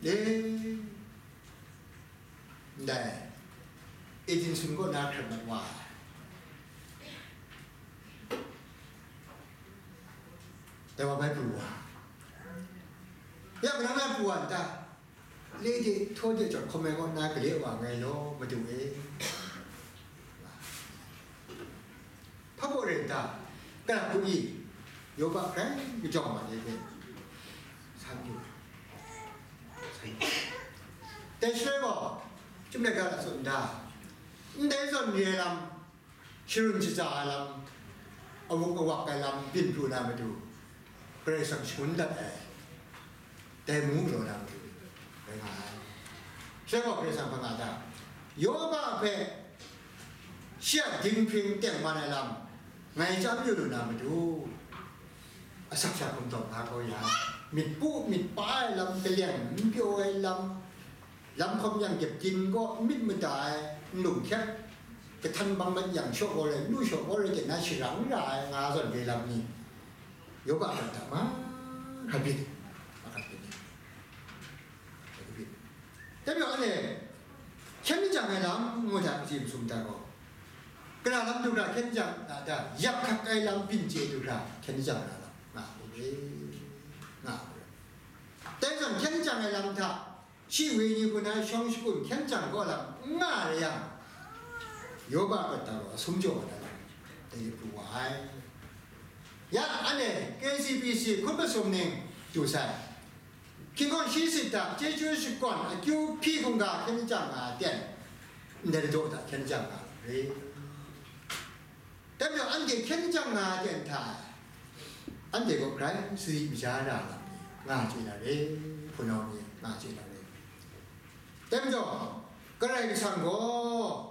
E, ndai, Edinson kaw na hkrat mat wa ai. Dai wa bai pru wa. Ya, kalang na pru wa n ta? Le de, htaw de, jawt hkawm ai kaw na gale wa nngai law, Madu e. Hpa baw rai n ta? Kara hku i, Yawba hkrai kajawng ma de hte, san yu, san yu. Dai shaloi gaw, chyum laika la tsun n ta? Ndai zawn re ai lam, sharun shaza ai lam, awuk awak ai lam byin pru na matu, Karai Kasang shangun dat ai, dai mu galaw na matu rai nga ai. Shaloi gaw Karai Kasang hpa nga ta? Yawba hpe shi a dinghpring tengman ai lam ngai chyam yu lu na matu, asak sha hkum taw na kau ya, myit pu myit pa ai lam, kaleng n pyaw ai lam, lam hkawm yang gyep kyin kaw n myit mada ai, n lung hkyet, kahtan bang mat yang shaw kau rai, n lu shaw kau rai, kena sharang ra ai, nga zawn re lam ni, Yawba a hkra mahkra byin, mahkra byin. Dai majaw, anhte hkyen jang ai lam ngu hta, kaji masum hta gaw, Gara lam du hkra hkyen jang na da, yak hkak ai lam byin chye du hkra hkyen jang na lam nga u re, nga u re. Dai zawn hkyen jang ai lam hta, shi wenyi kaw na shawng shakun hkyen jang kaw lam n nga re yang, Yoba kaw ta gaw a sum jaw na lam dai pru wa ai. Ya, anhte K C B C hkun masum ning du sai. Hkying gaw shi sit hta, chyeju shakawn, akyu hpyi hkungga hkyen jang nga ai ten, ndai ladaw hta hkyen jang nga ai re. Dai majaw, anhte hkyen jang nga ai ten hta, anhte gaw grai sadi maja ra lam ni nga chye na re, hpunau ni nga chye na re. Dai majaw, Karai Kasang gaw,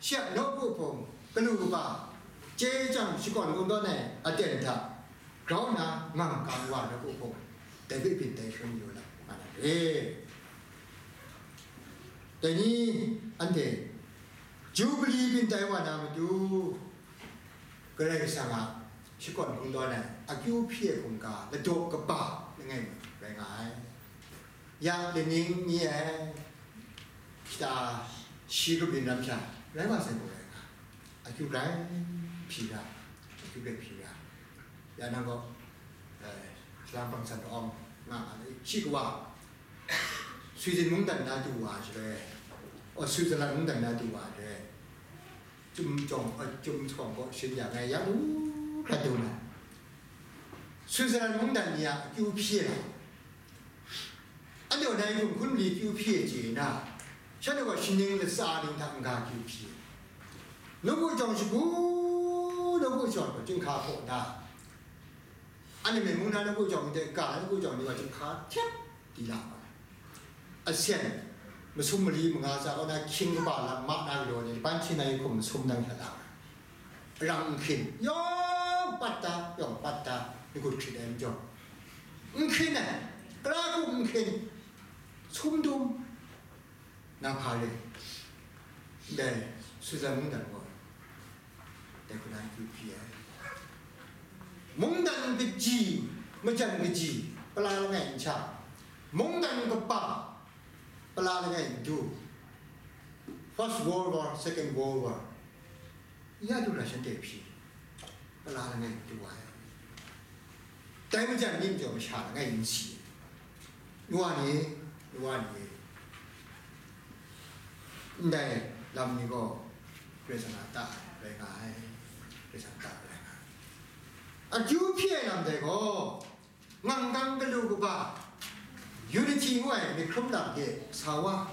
shi a nawku hpung, galu kaba, chye jang shakawn kungdawn ai aten hta grau nna ngang kang wa na hku hpung, dai hpe byin tai hkrum yu na nga na re. Dai ni anhte Jubili byin tai wa na matu, Karai Kasang a shakawn kungdawn ai akyu hpyi ai hkungga ladaw kaba langai mi rai nga ai. Ya, laning mi e, shata shi kabyin ram sha rai wa sai gaw rai nga, akyu grai hpyi ra, akyu grai hpyi ra. Ya, nang gaw, eh, salang pang san awng nga nga ai, shi kawa, Sweden mungdan na du wa ai shaloi, o, Switzerland mungdan na du wa ai shaloi, Chyum jawng, a, chyum jawng kaw shin ya ngai ya lu hkra du na. Switzerland mungdan ni a akyu hpyi ai lam, anhte nai hkum hkun mali akyu hpyi ai chye na, shanhte gaw shaning latsa ning hta n-ga akyu hpyi ai. Nawku jawng shagu, nawku jawng gaw chyinghka hpaw na, anhte mung na nawku jawng ni hte ga na nawku jawng ni gaw chyinghka htyep di la ai. Asen, masum mali manga tsa kaw na hkying kaba lam ma na galaw ni, ban hti na yi hkum masum dang hta la ai. Arang n hkrin, yawng pat da, yawng pat da, ni gut hkrit ai majaw. N hkrin ai, pra hkum n hkrin, sum dum, na hpa re. Ndai, Switzerland mungdan gaw, dai hku na akyu hpyi ai. Mungdan kaji, majan kaji, pala langai n sha, mungdan kaba, pala langai n du, First World War, Second World War, ya du hkra shanhte hpyi, pala langai n du ai. Dai majan ni majaw masha langai n si. Nwa ni, nwa ni, ndai lam ni gaw Karai Kasang a ta rai nga ai, Karai Kasang a ta rai nga ai. Akyu hpyi ai lam dai gaw, ngang kang galu kaba, unity ngu ai myit hkrum lam de sa wa,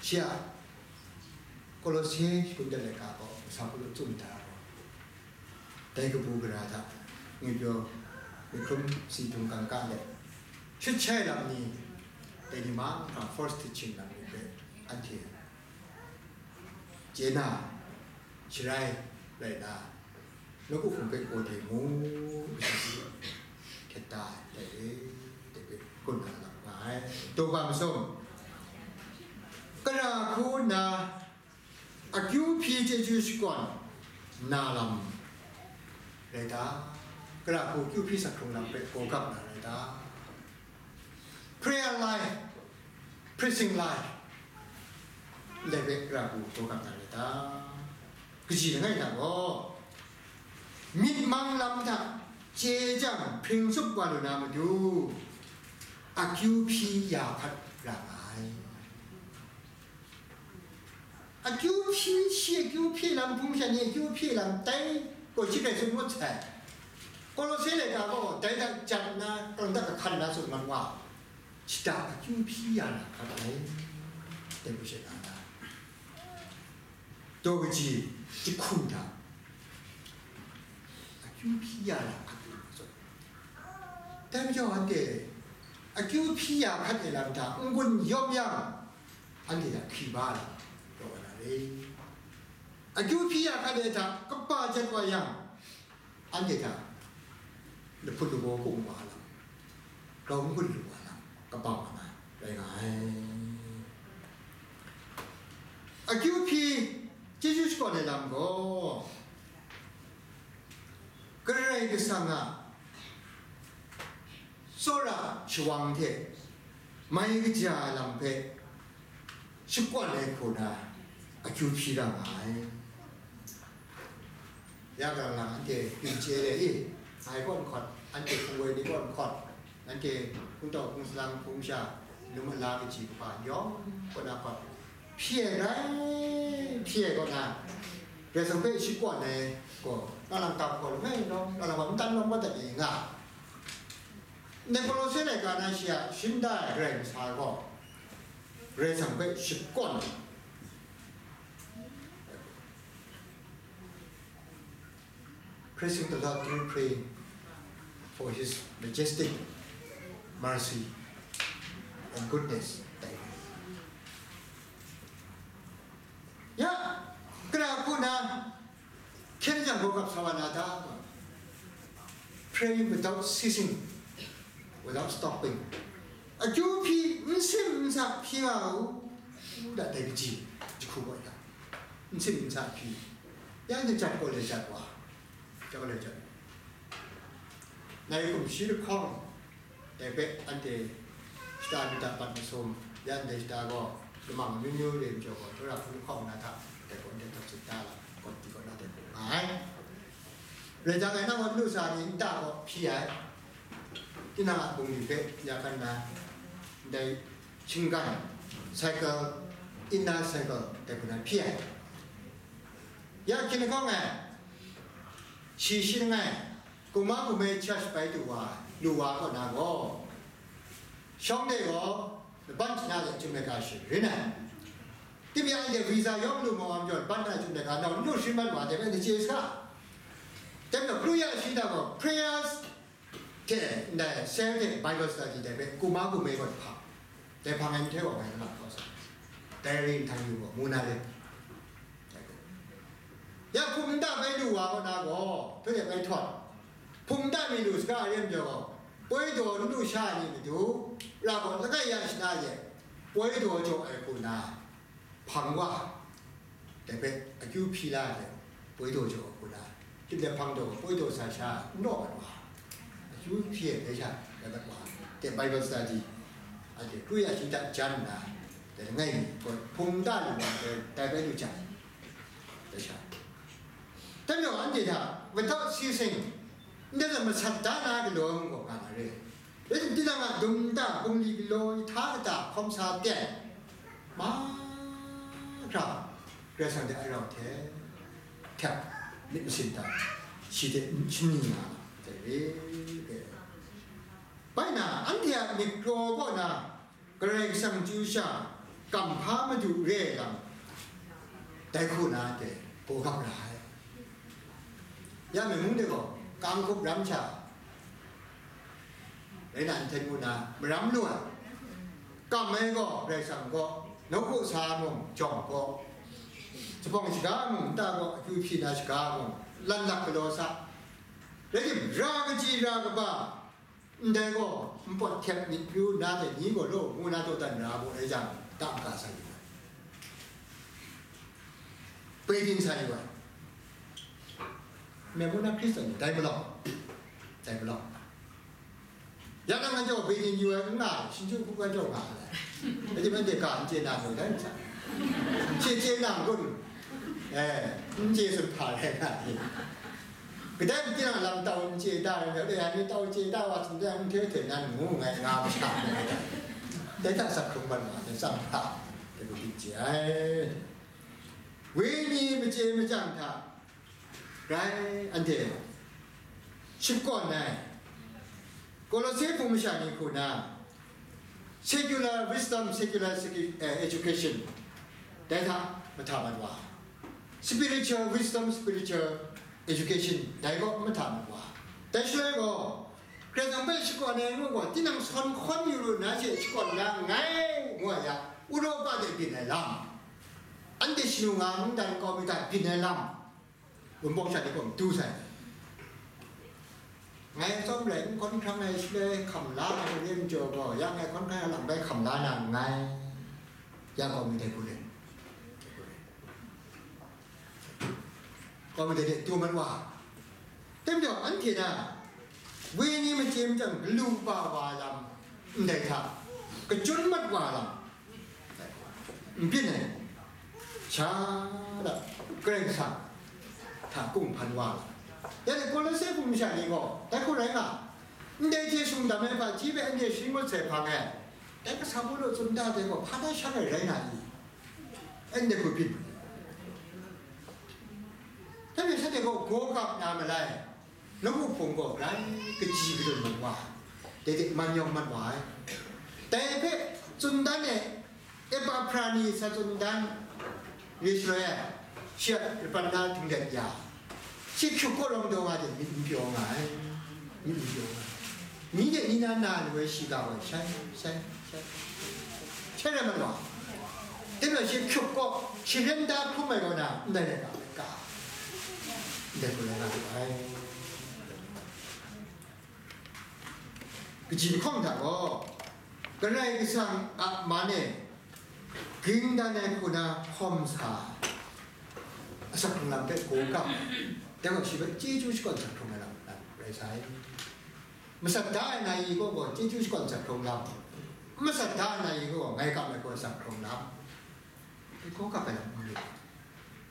shi a Kolose shakun dat laika gaw, sa hku lu tsun da ai gaw, dai kabu gara hta, ngwi pyaw, myit hkrum si htung kangka let, shut shai lam ni, dai ni mahkra false teaching lam ni hpe anhte chye na, sharai rai na, nawku hpung hpe gaw de mu, hkyet da ai, dai re, dai hpe gun ga lam nga ai. Daw ga masum, kara hku nna akyu hpyi chyeju shakawn na lam rai ta? Kara hku akyu hpyi sak hkrung lam hpe gaw gap na rai ta? Prayer life, preaching life, ndai hpe kara hku gaw gap na rai ta? Kaji langai hta gaw, myit mang lam hta chye jang hpring tsup wa lu na matu, akyu hpyi ya hkat ra nga ai. Akyu hpyi, shi akyu hpyi lam, hpung sha ni akyu hpyi lam, dai gaw shi hpe tsun ngut sai. Kolose laika gaw dai hta jan nna, kangdat ahkan na tsun mat wa, shada akyu hpyi ya na hkat ai, dai hku she na na. Daw kaji, jahku hta, akyu hpyi ya na hkat ai tsun. Dai majaw anhte akyu hpyi ya hkat ai lam hta n-gun yawm yang, anhte hta hkri ba ai lam rawt wa na re? Akyu hpyi ya hkat ai hta kaba jat wa yang, anhte hta lahput labaw kung wa lam, grau n-gun lu wa lam, kaba wa na rai nga ai. Akyu hpyi chyeju shakawn ai lam gaw, Karai Kasang a tsawra shawang hte mai kaja ai lam hpe shakawn ai hku na, akyu hpyi ra nga ai. Ya kalang lang anhte byin chye le i, ngai kaw nhkawt, anhte hpung woi ni kaw nhkawt, anhte hpungtau hpung salang hpung sha, lum ala kaji kaba yawng kaw na hkawt hpyi ai rai, hpyi ai kaw na, Karai Kasang hpe shakawn ai gaw, na lang kap gaw langai law, na lang wa ntan lawm kau dat ni nga. Ndai Kolose laika na shi a shinda ai Karai Kasang gaw, Karai Kasang hpe shakawn ai. Praising the Lord through praying for His majestic mercy and goodness. Ya, kara hku na, hkyen jang gaw gap sa wa na ta? Praying without ceasing, without stopping. Akyu hpyi, n sim n sa hpyi nga u, da dai kaji, jahku gaw ya. N sim n sa hpyi. Ya ni jat gaw le jat wa. Jat gaw le jat. Nai hkum shi lahkawng, dai hpe anhte shata mi hta pat masum, ya ndai shata gaw, lamang amyu myu re majaw gaw, Tara hpung lahkawng na hta, dai gaw ndai hta tsun da la, gaw di gaw na dai hpung nga ai. Rai jang, ngai nang gaw n lu sa ni nta gaw hpyi ai. Tinang a bungli hpe ya kan na, ndai shinggan, cycle, inner cycle, dai hku na hpyi ai. Ya hkyin lahkawng e, shi shi langai, Kuma Kume church bai du wa, lu wa kaw na gaw, shawng de gaw, laban jahta de chyum ai ga sharin ai. Timung anhte visa yawng lu maw am jaw, laban jahta chyum ai ga nau n lu sharin mat wa, dai bai na chye saga. Dai majaw, Hkru ya shi da gaw, prayers hte, ndai cell hte Bible study dai bai, Kuma Kume gaw hpang. Dai hpang ai nhtoi wa ngai na ma hkaw sa. Dai ring htan yu gaw, mu na ring. Ya hpung nta bai lu wa kaw na gaw, hpung de bai htawt. Hpung nta mi lu saga a rim jaw, poi daw n lu sha ni matu, ra gaw langai ya shana ye, poi daw jaw ai hku na, hpang wa, dai hpe akyu hpyi la ai, poi daw jaw ai hku na, tim de hpang daw, poi daw sa sha n raw mat wa, akyu hpyi ai hpe sha, dai mat wa, de Bible study, a de, kru ya shi hta jan nna, dai langai mi gaw, hpung nta lu wa, dai, dai bai lu jang, dai sha. Dai majaw, anhte hta, without ceasing, ndai hta masat da na galaw gaw nga na re. Rai timung, tinang a dum nta, bungli galaw, hta kata, hkawm sa ten, mahkra, Karai Kasang hte a rau hte, hte, myit masin ta, shi hte shani nga, dai re, dai. Bai na, anhte a myit kraw kaw na, Karai Kasang chyu sha, kamhpa Madu re ai lam, dai hku na de, gaw gap ra ai. Ya mi mung de gaw, kang hkup ram sha, rai na, nhten ngu na, maram lu ai. Kam ai gaw, Karai Kasang gaw, nawku sa mung, jawng gaw, jahpawng shaga mung, nta gaw, akyu hpyi na shaga mung, lan lak galaw sa. Rai tim, ra kaji ra kaba, ndai gaw, npawt hkyep myit pru na hte ni gaw law ngu na dawdan ra mu ai jang, ta n-ga sa yu ai. Baiting sa yu ai. Myen mung na Hkristan ni, dai malawng, dai malawng. Ya nang anhte gaw baiting yu ai n nga ai, shinju hku kan jaw nga ai. Rai tim, anhte ga n chye na gaw, dai n sa. N chye chye na n kun, eh, n chye sut hpa rai nga ai. Kadai mung tinang lam tau n chye da ai, dai, dai ni tau chye da wa, tsun dai, n hte hte nan ngu ngai nga masha, dai hta sak hkrung ban wa, dai tsam hta, dai hku byin chye ai. Wenyi machye machyang hta rai, anhte shakawn ai, Kolose hpung masha ni hku na, secular wisdom, secular secu-, eh, education, dai hta mahta mat wa, spiritual wisdom, spiritual education, dai gaw mahta mat wa. Dai shaloi gaw, Karai Kasang hpe shakawn ai ngu gaw, tinang sawn hkawn yu lu na she shakawn na nngai, ngu ai ya, Uropa de byin ai lam, anhte shanu nga mungdan kau mi hta byin ai lam, Wunpawng sha ni gaw matu sai. Ngai tsawm rai, n hkawn hkrang ai shaloi hkam la ai re majaw gaw, ya ngai hkawn hkrang ai lang bai hkam la na nngai. Ya gaw mi dai hku rai. Gaw mi dai de, tu mat wa. Dai majaw, anhte na, wenyi machye machyang galu pa wa ai lam ndai hta, kachyun mat wa ai lam, n byin ai. Sha da, Karai Kasang hta kunghpan wa ai. Ya ni Kolose hpung masha ni gaw, dai hku rai nga, ndai hte shingdam ai hpaji hpe anhte sharin ngut sai hpang e, dai kasa Pawlu tsun da de gaw, hpa da shang ai rai na i? Ndai hku byin. Dai hpe shanhte gaw gaw gap na malai. Lamu hpung gaw grai kaji kadun mat wa ai, dai hte man yawng mat wa ai. Dai hpe tsun dan e, Epapra ni sa tsun dan re shaloi ai, shi a rapat na dinglet ya, shi hkyuk kaw rawng daw nga de myit n pyaw nga ai, myit n pyaw nga ai. Ni de ni na na lu ai shiga gaw shai, shai, shai, shai rai mat wa. Dai gaw shi hkyuk kaw, shi ren da hkrum ai kaw na, ndai rai ga ai ka, ndai hku rai nga lu ai. Kaji lahkawng hta gaw, Karai Kasang a man e ging dan ai hku na hkawm sa ai, asak hkrung lam hpe gaw gap ai, dai gaw shi hpe chyeju shakawn sa hkrung ai lam rai sai. Masat da ai na i kaw gaw chyeju shakawn sa hkrung lam, n masat da ai na i kaw gaw ngai kap ai hku sa hkrung lam, dai gaw gap ai lam n lu,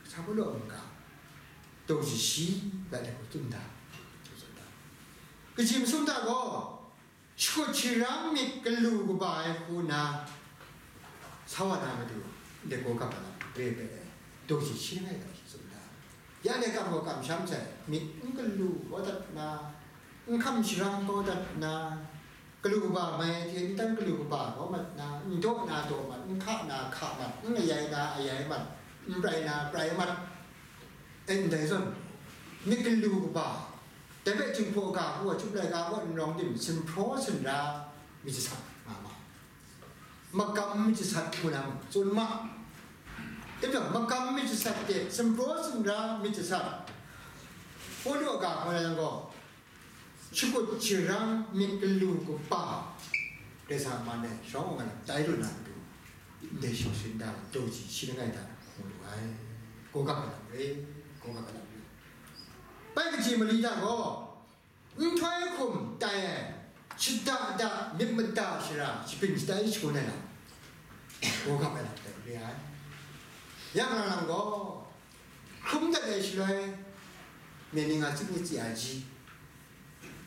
sa gaw law n ga, daw ji shi, bai dai gaw tsun da, tsun da. Kaji masum hta gaw, shakut sharang myit galu kaba ai hku na, sa wa na matu, ndai gaw gap ai lam re ai, daw ji shi langai hta shi tsun da. Ya ni kam gaw kamsham sai, myit n galu kau dat nna, n hkam sharang kau dat nna, galu kaba mai hte n tan galu kaba kau mat nna, n daw na daw mat, n hka na hka mat, n ayai na ayai mat, n prai na prai mat, e ndai zawn, myit galu kaba, dai hpe Jinghpaw ga hku a chyum laika kaw n rawng tim, sumhpraw sumra myit jasat nga ma, magam myit jasat hku na mung tsun ma. Dai majaw, magam myit jasat de, sumhpraw sumra myit jasat, Pawlu a ga hku na yang gaw, shakut sharang myit galu kaba, Karai Kasang a man e sharawng nga lam tai lu na matu, ndai shaw shin da, daw ji shi langai hta mu lu ai, gaw gap ai lam re, gaw gap ai lam re. Bai kaji mali hta gaw, nhtoi hkum tai ai, shada da myit mada shara shabyin shatai shangun ai lam, gaw gap ai lam tai re ai. Ya nga lam gaw, hkrum dat ai shaloi, myen ni nga tsing nyit tsi ai ji,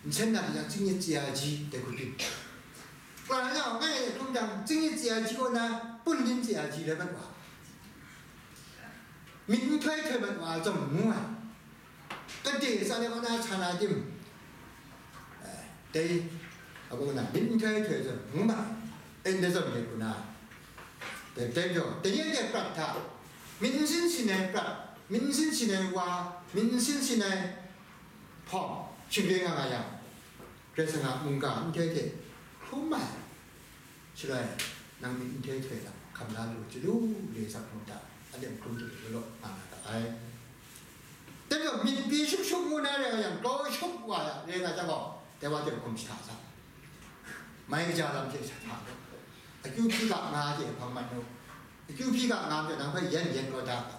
nsen na ni nga tsing nyit tsi ai ji, dai hku byin. Nga na, ngai hkrum jang, tsing nyit tsi ai ji kaw na, pun nin tsi ai ji rai mat wa, myit nhtoi htoi mat wa ai zawn ngu ai. Kade tsan ai kaw na sa na tim, eh, dai, a kaw na myit nhtoi htoi zawn ngu ma ai, ndai zawn myit hku na, dai, dai majaw, dai ni anhte prat hta, myit n sin sin ai prat, myit n sin sin ai wa, myit n sin sin ai hpawng, shingre nga nga yang, Karai Kasang a mungga nhtoi hte hkrum ai, shaloi nang myit nhtoi htoi lam hkam la lu, chyalu le sak hkrum hta, a lem hkrum hte lu law nga nga ga ai. Dai majaw, myit pyi shup shup ngu na rai nga yang, kau shup wa rai nga jang gaw, dai wa hte hkum shahta sa, mai kaja lam hte shahta gaw, akyu hpyi ga nga hte hpang mat nu, akyu hpyi ga nga hte nang hpe yan yan kau da ga.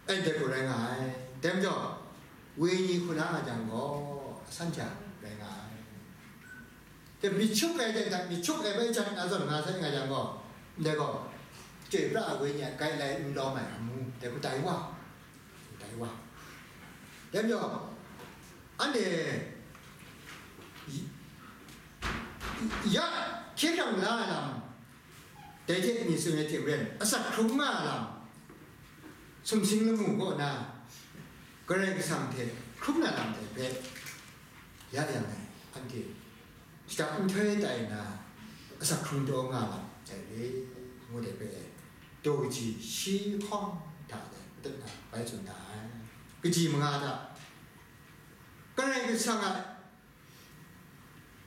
Ai, dai gaw rai nga ai. Dai majaw, wenyi hku na nga jang gaw, asan hte rai nga ai. Dai myit shup ai, dai, dai myit shup ai bai jat na zawn nga sai nga jang gaw, ndai gaw, chyoi pra ai wenyi a gai lai n lawm ai amu, dai hku tai wa, tai wa. Dai majaw, anhte, ya, hkye hkrang la ai lam, dai hte mi tsun ai hte maren, asak hkrung nga ai lam, sumsing lamu kaw na, Karai Kasang hte hkrum na lam dai hpe, ya yang e, anhte shada nhtoi tai na, asak hkrung taw nga lam dai re, ngu dai hpe, daw kaji shi hkawng hta dai madat na bai tsun da ai. Kaji manga hta, Karai Kasang a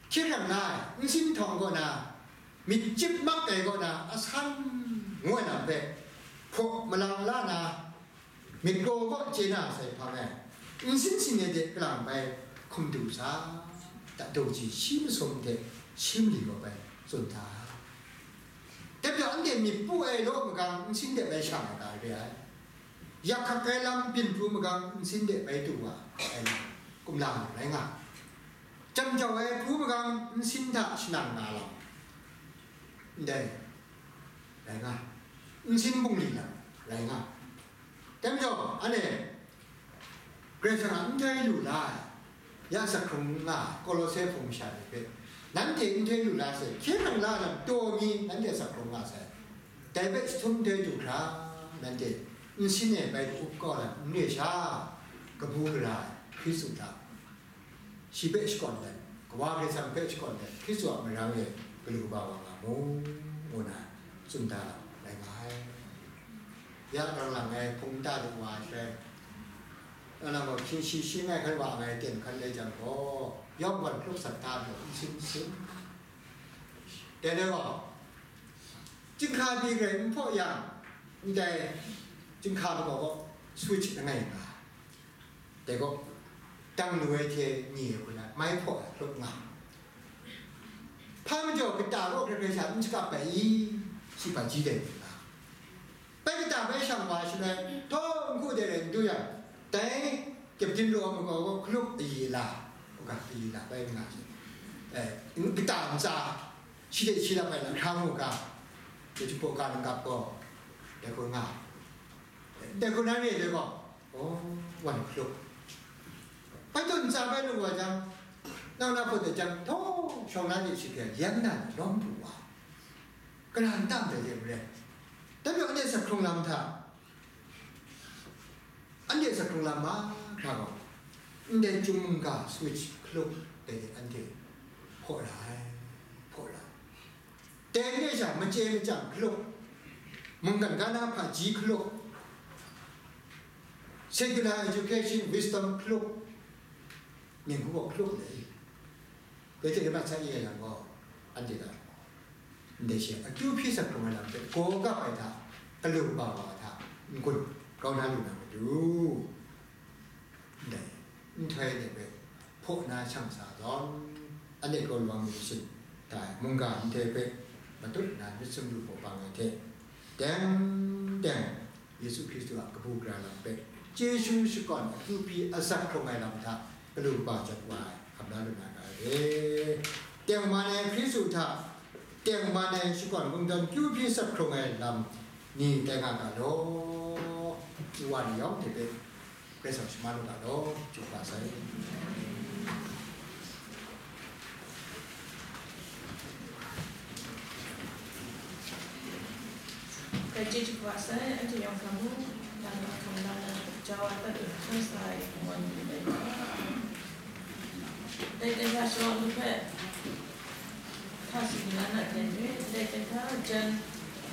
hkye hkrang la ai, nsin htawng kaw na, myit chyip mak ai kaw na, asan ngu ai lam hpe hpaw malang la na, myit gaw kaw chye na sai hpang e, nsin sin ai de kalang bai hkum du sa, daw ji shi masum hte shi mali gaw bai tsun hta. Dai majaw, anhte myit pu ai law magang nsin de bai shang ai ga re ai. Yak hkak ai lam byin pru magang nsin de bai du wa ai lam, kumla rai nga. Jam jau ai hpu magang nsin hta shanang nga lam, ndai rai nga. nsin bungli lam rai nga. Dai majaw, anhte Karai Kasang a nhtoi lu la ai, ya sak hkrung nga ai Kolose hpung masha ni hpe, nanhte nhtoi lu la sai, hkye hkrang la lam taw mi nanhte sak hkrung nga sai. Dai hpe jahtum nhtoi du hkra, nanhte nsin e bai ka-up kau lam n re sha, kabu gara ai Hkristu hta, shi hpe shakawn let, Kawa Karai Kasang hpe shakawn let, Hkristu a marang e galu kaba wa nga mu, ngu na tsun da rai nga ai. Ya kang lang ai hpung nta lu wa ai hpe, nang gaw hkying shi shi ngai hkan wa ngai ten hkan le jang gaw, yawng wan hkrup sat hta lu n sin sin. Dai le gaw, chyinghka pyi grai n hpaw yang, ndai chyinghka magaw gaw switch langai nga. Dai gaw, dang lu ai hte ni ai hku na, mai hpaw ai hkrup nga. Hpa majaw kata gaw hkrai hkrai sha n shakap ai i? Shi hpaji dai ni nga. Bai kata bai shang wa shaloi, htaw n hku de rai n du yang, dai kyepdin raw ai magaw gaw hkalup ayi la, u ga ayi la bai nga shi. Eh, kata ntsa, shi de shi la bai na hkra mu ga, de hpaw ga n gap gaw, dai hku nga. Dai hku na re ai gaw, oh, wan hkalup. Bai tawn ntsa bai lu wa jang, nang na hpaw de jang, htaw shawng na de shi hkyen, yan na ni lawm pru wa. Gara n tam dai de maren. Dai majaw anhte sak hkrung lam hta, anhte sak hkrung lam mahkra gaw, ndai chyum mungga switch hkalup dai de anhte hpaw ra ai, hpaw ra ai. Dai re sha, machye machyang hkalup, mungkan ga na hpaji hkalup, secular education, wisdom hkalup, mying hku gaw hkalup ndai. Dai hte mat sa i ai yang gaw, anhte gaw, ndai she akyu hpyi sak hkrung ai lam hpe gaw gap ai hta, galu kaba wa hta, n-gun grau na lu na matu, ndai nhtoi de hpe hpaw na shang sa zawn, anhte gaw lawang lu shin da ai mungga nhtoi hpe matut nna myit sumru hpaw bang ai hte, teng teng Yesu Hkristu a kabu gara lam hpe chyeju shakawn akyu hpyi asak hkrung ai lam hta galu kaba jat wa ai hkam la lu na ga ai re. Tengman ai Hkristu hta tengman ai shakawn lungdawn kyu hpyi sak hkrung ai lam ni tai nga ga law, i wa ni yawng hte hpe Karai Kasang shaman u ga law, chyu hpa sai. Dai chye chyu hpa sai, anhte yawng hkam u, nang na hkam na, na jau ai hta hkrai sa ai wan ni dai ga. Dai dai ga shawng ni hpe, hpa singwi na na ten re, ndai hte hkra jan,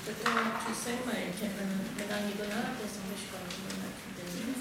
jahta htu seng mai hkyen manang ni kaw na, Karai Kasang hpe shakawn hkrum na hkyen ten re.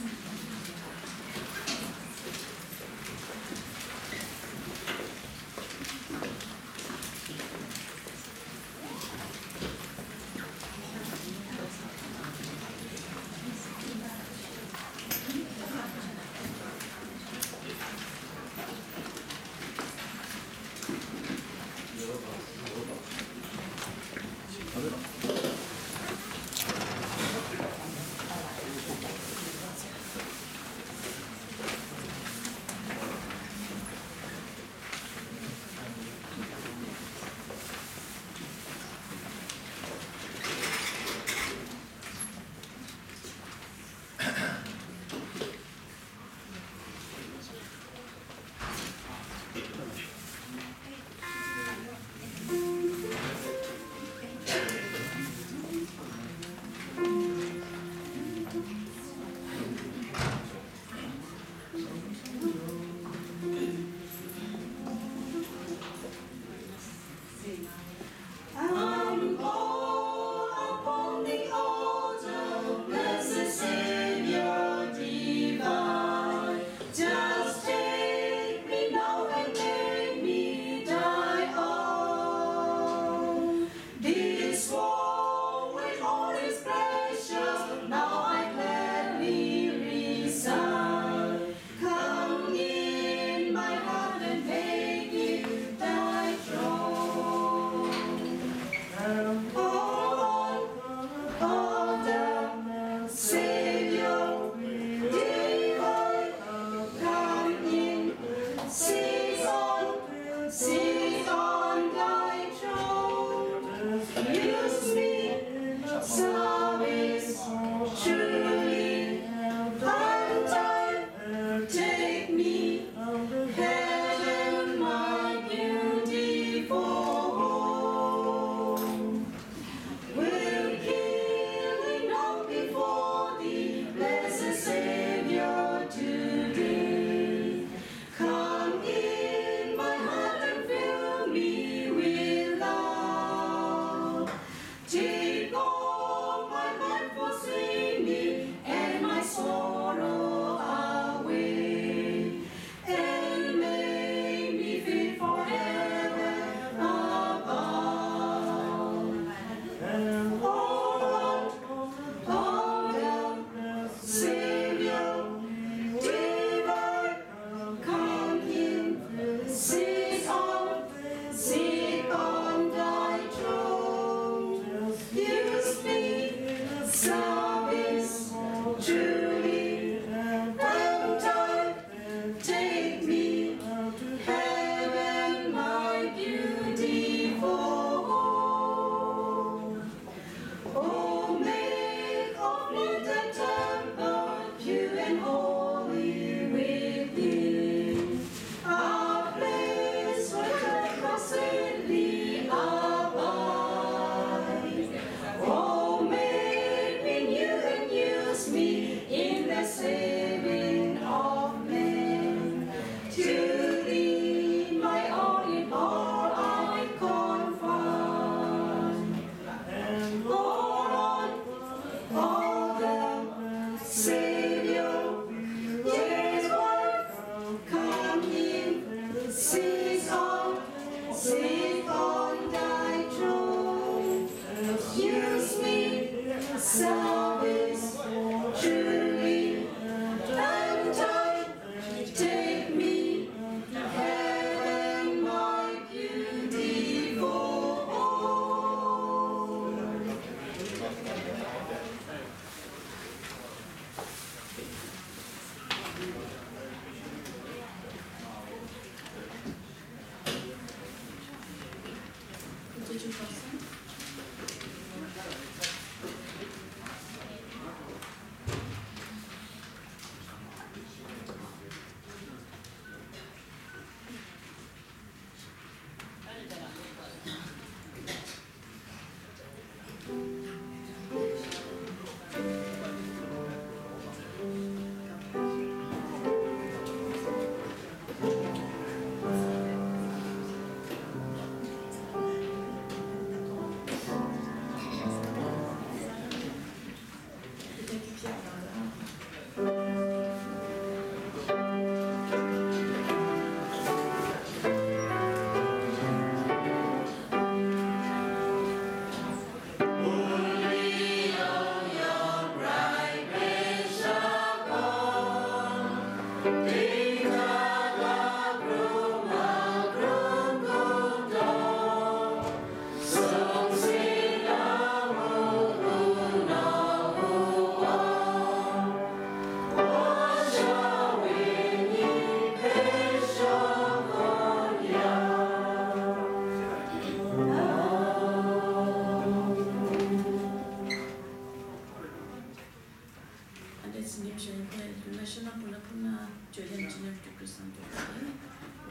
Shana puna puna joyan jinem tu kristan tu kani.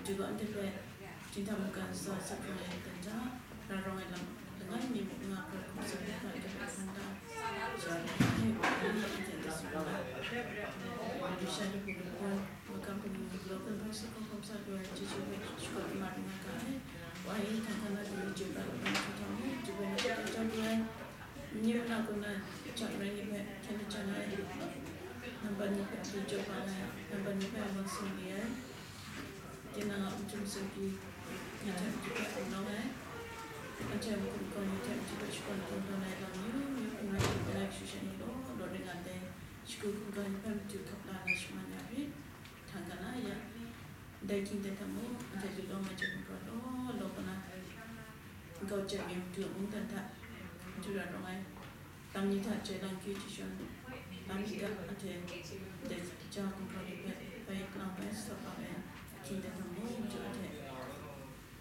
Juga ante pe cinta mukan sa sakra yang tenta, rarong yang lam dengan ni muk nga kar kum sa mukan ante pe tenta. Jari ni muk ni ante pe sura. Di shana puna puna mukan puna muk lo kan bangsa kong kong sa dua jiji muk shukar kemar dengan kani. Wai tangkana dua jibra kemar kita muk jibra na kita dua. Ni na kuna chak rai ni pe kena chak rai. Namban ni pe tu jok pa ngai. Namban ni pe abang sung di ai. Tinang a mungchin sung di. Ni tem tu pe ang nong ai. Anche mungkun kong ni tem tu pe shukon kong tong ai lang yu yu kung rai kung rai shu sha ni lo lo ring a te. Shikun kung kong ni pe matu kap la na shima nya ri. Tang ka na ya. Dai king de tam mu. Anche lu lo ma je kung kong lo lo ka na. Nkau jep mi matu mungdan hta, matu ra rawng ai, lam ni hta jai lang kyu jashun, lam ni hta anhte ndai ja gumhpraw ni hpe bai lang bai sa pa ai, ahkying dan hta mung matu anhte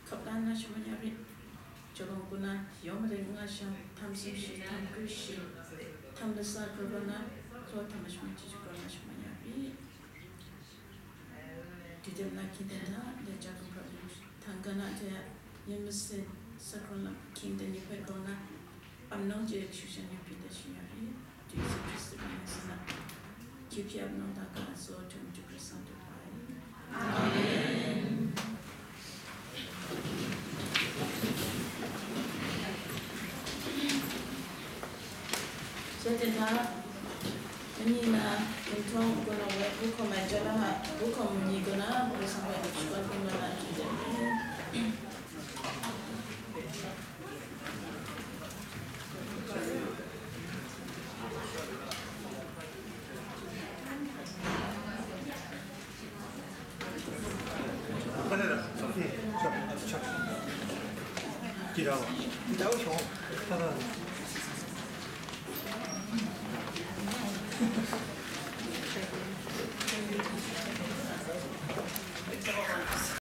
hkap la nna shaman ya rit. Jawlawng kuna yawng maren n nga sha, htam sumshi, htam kru shi, htam lasa hkra na, hkra htam mashaman chyeju hkra na shaman ya rit. Didem na hkying dan hta, ndai ja gumhpraw ni hta n-ga na hte, yin masin, sakron lam hkying dan ni hpe grau na, amnawng je kashu shan yu pyi dat shing ya rit. Yesu Hkristu mying masin na, Q P F nang da ga so, htum ju Hkristu du ai. Amen. Shanhte hta, mani na, nhtawng, guna wai, buhkawm ai, jala ma, buhkawm ni guna, buhkawm ai, shwan guna na,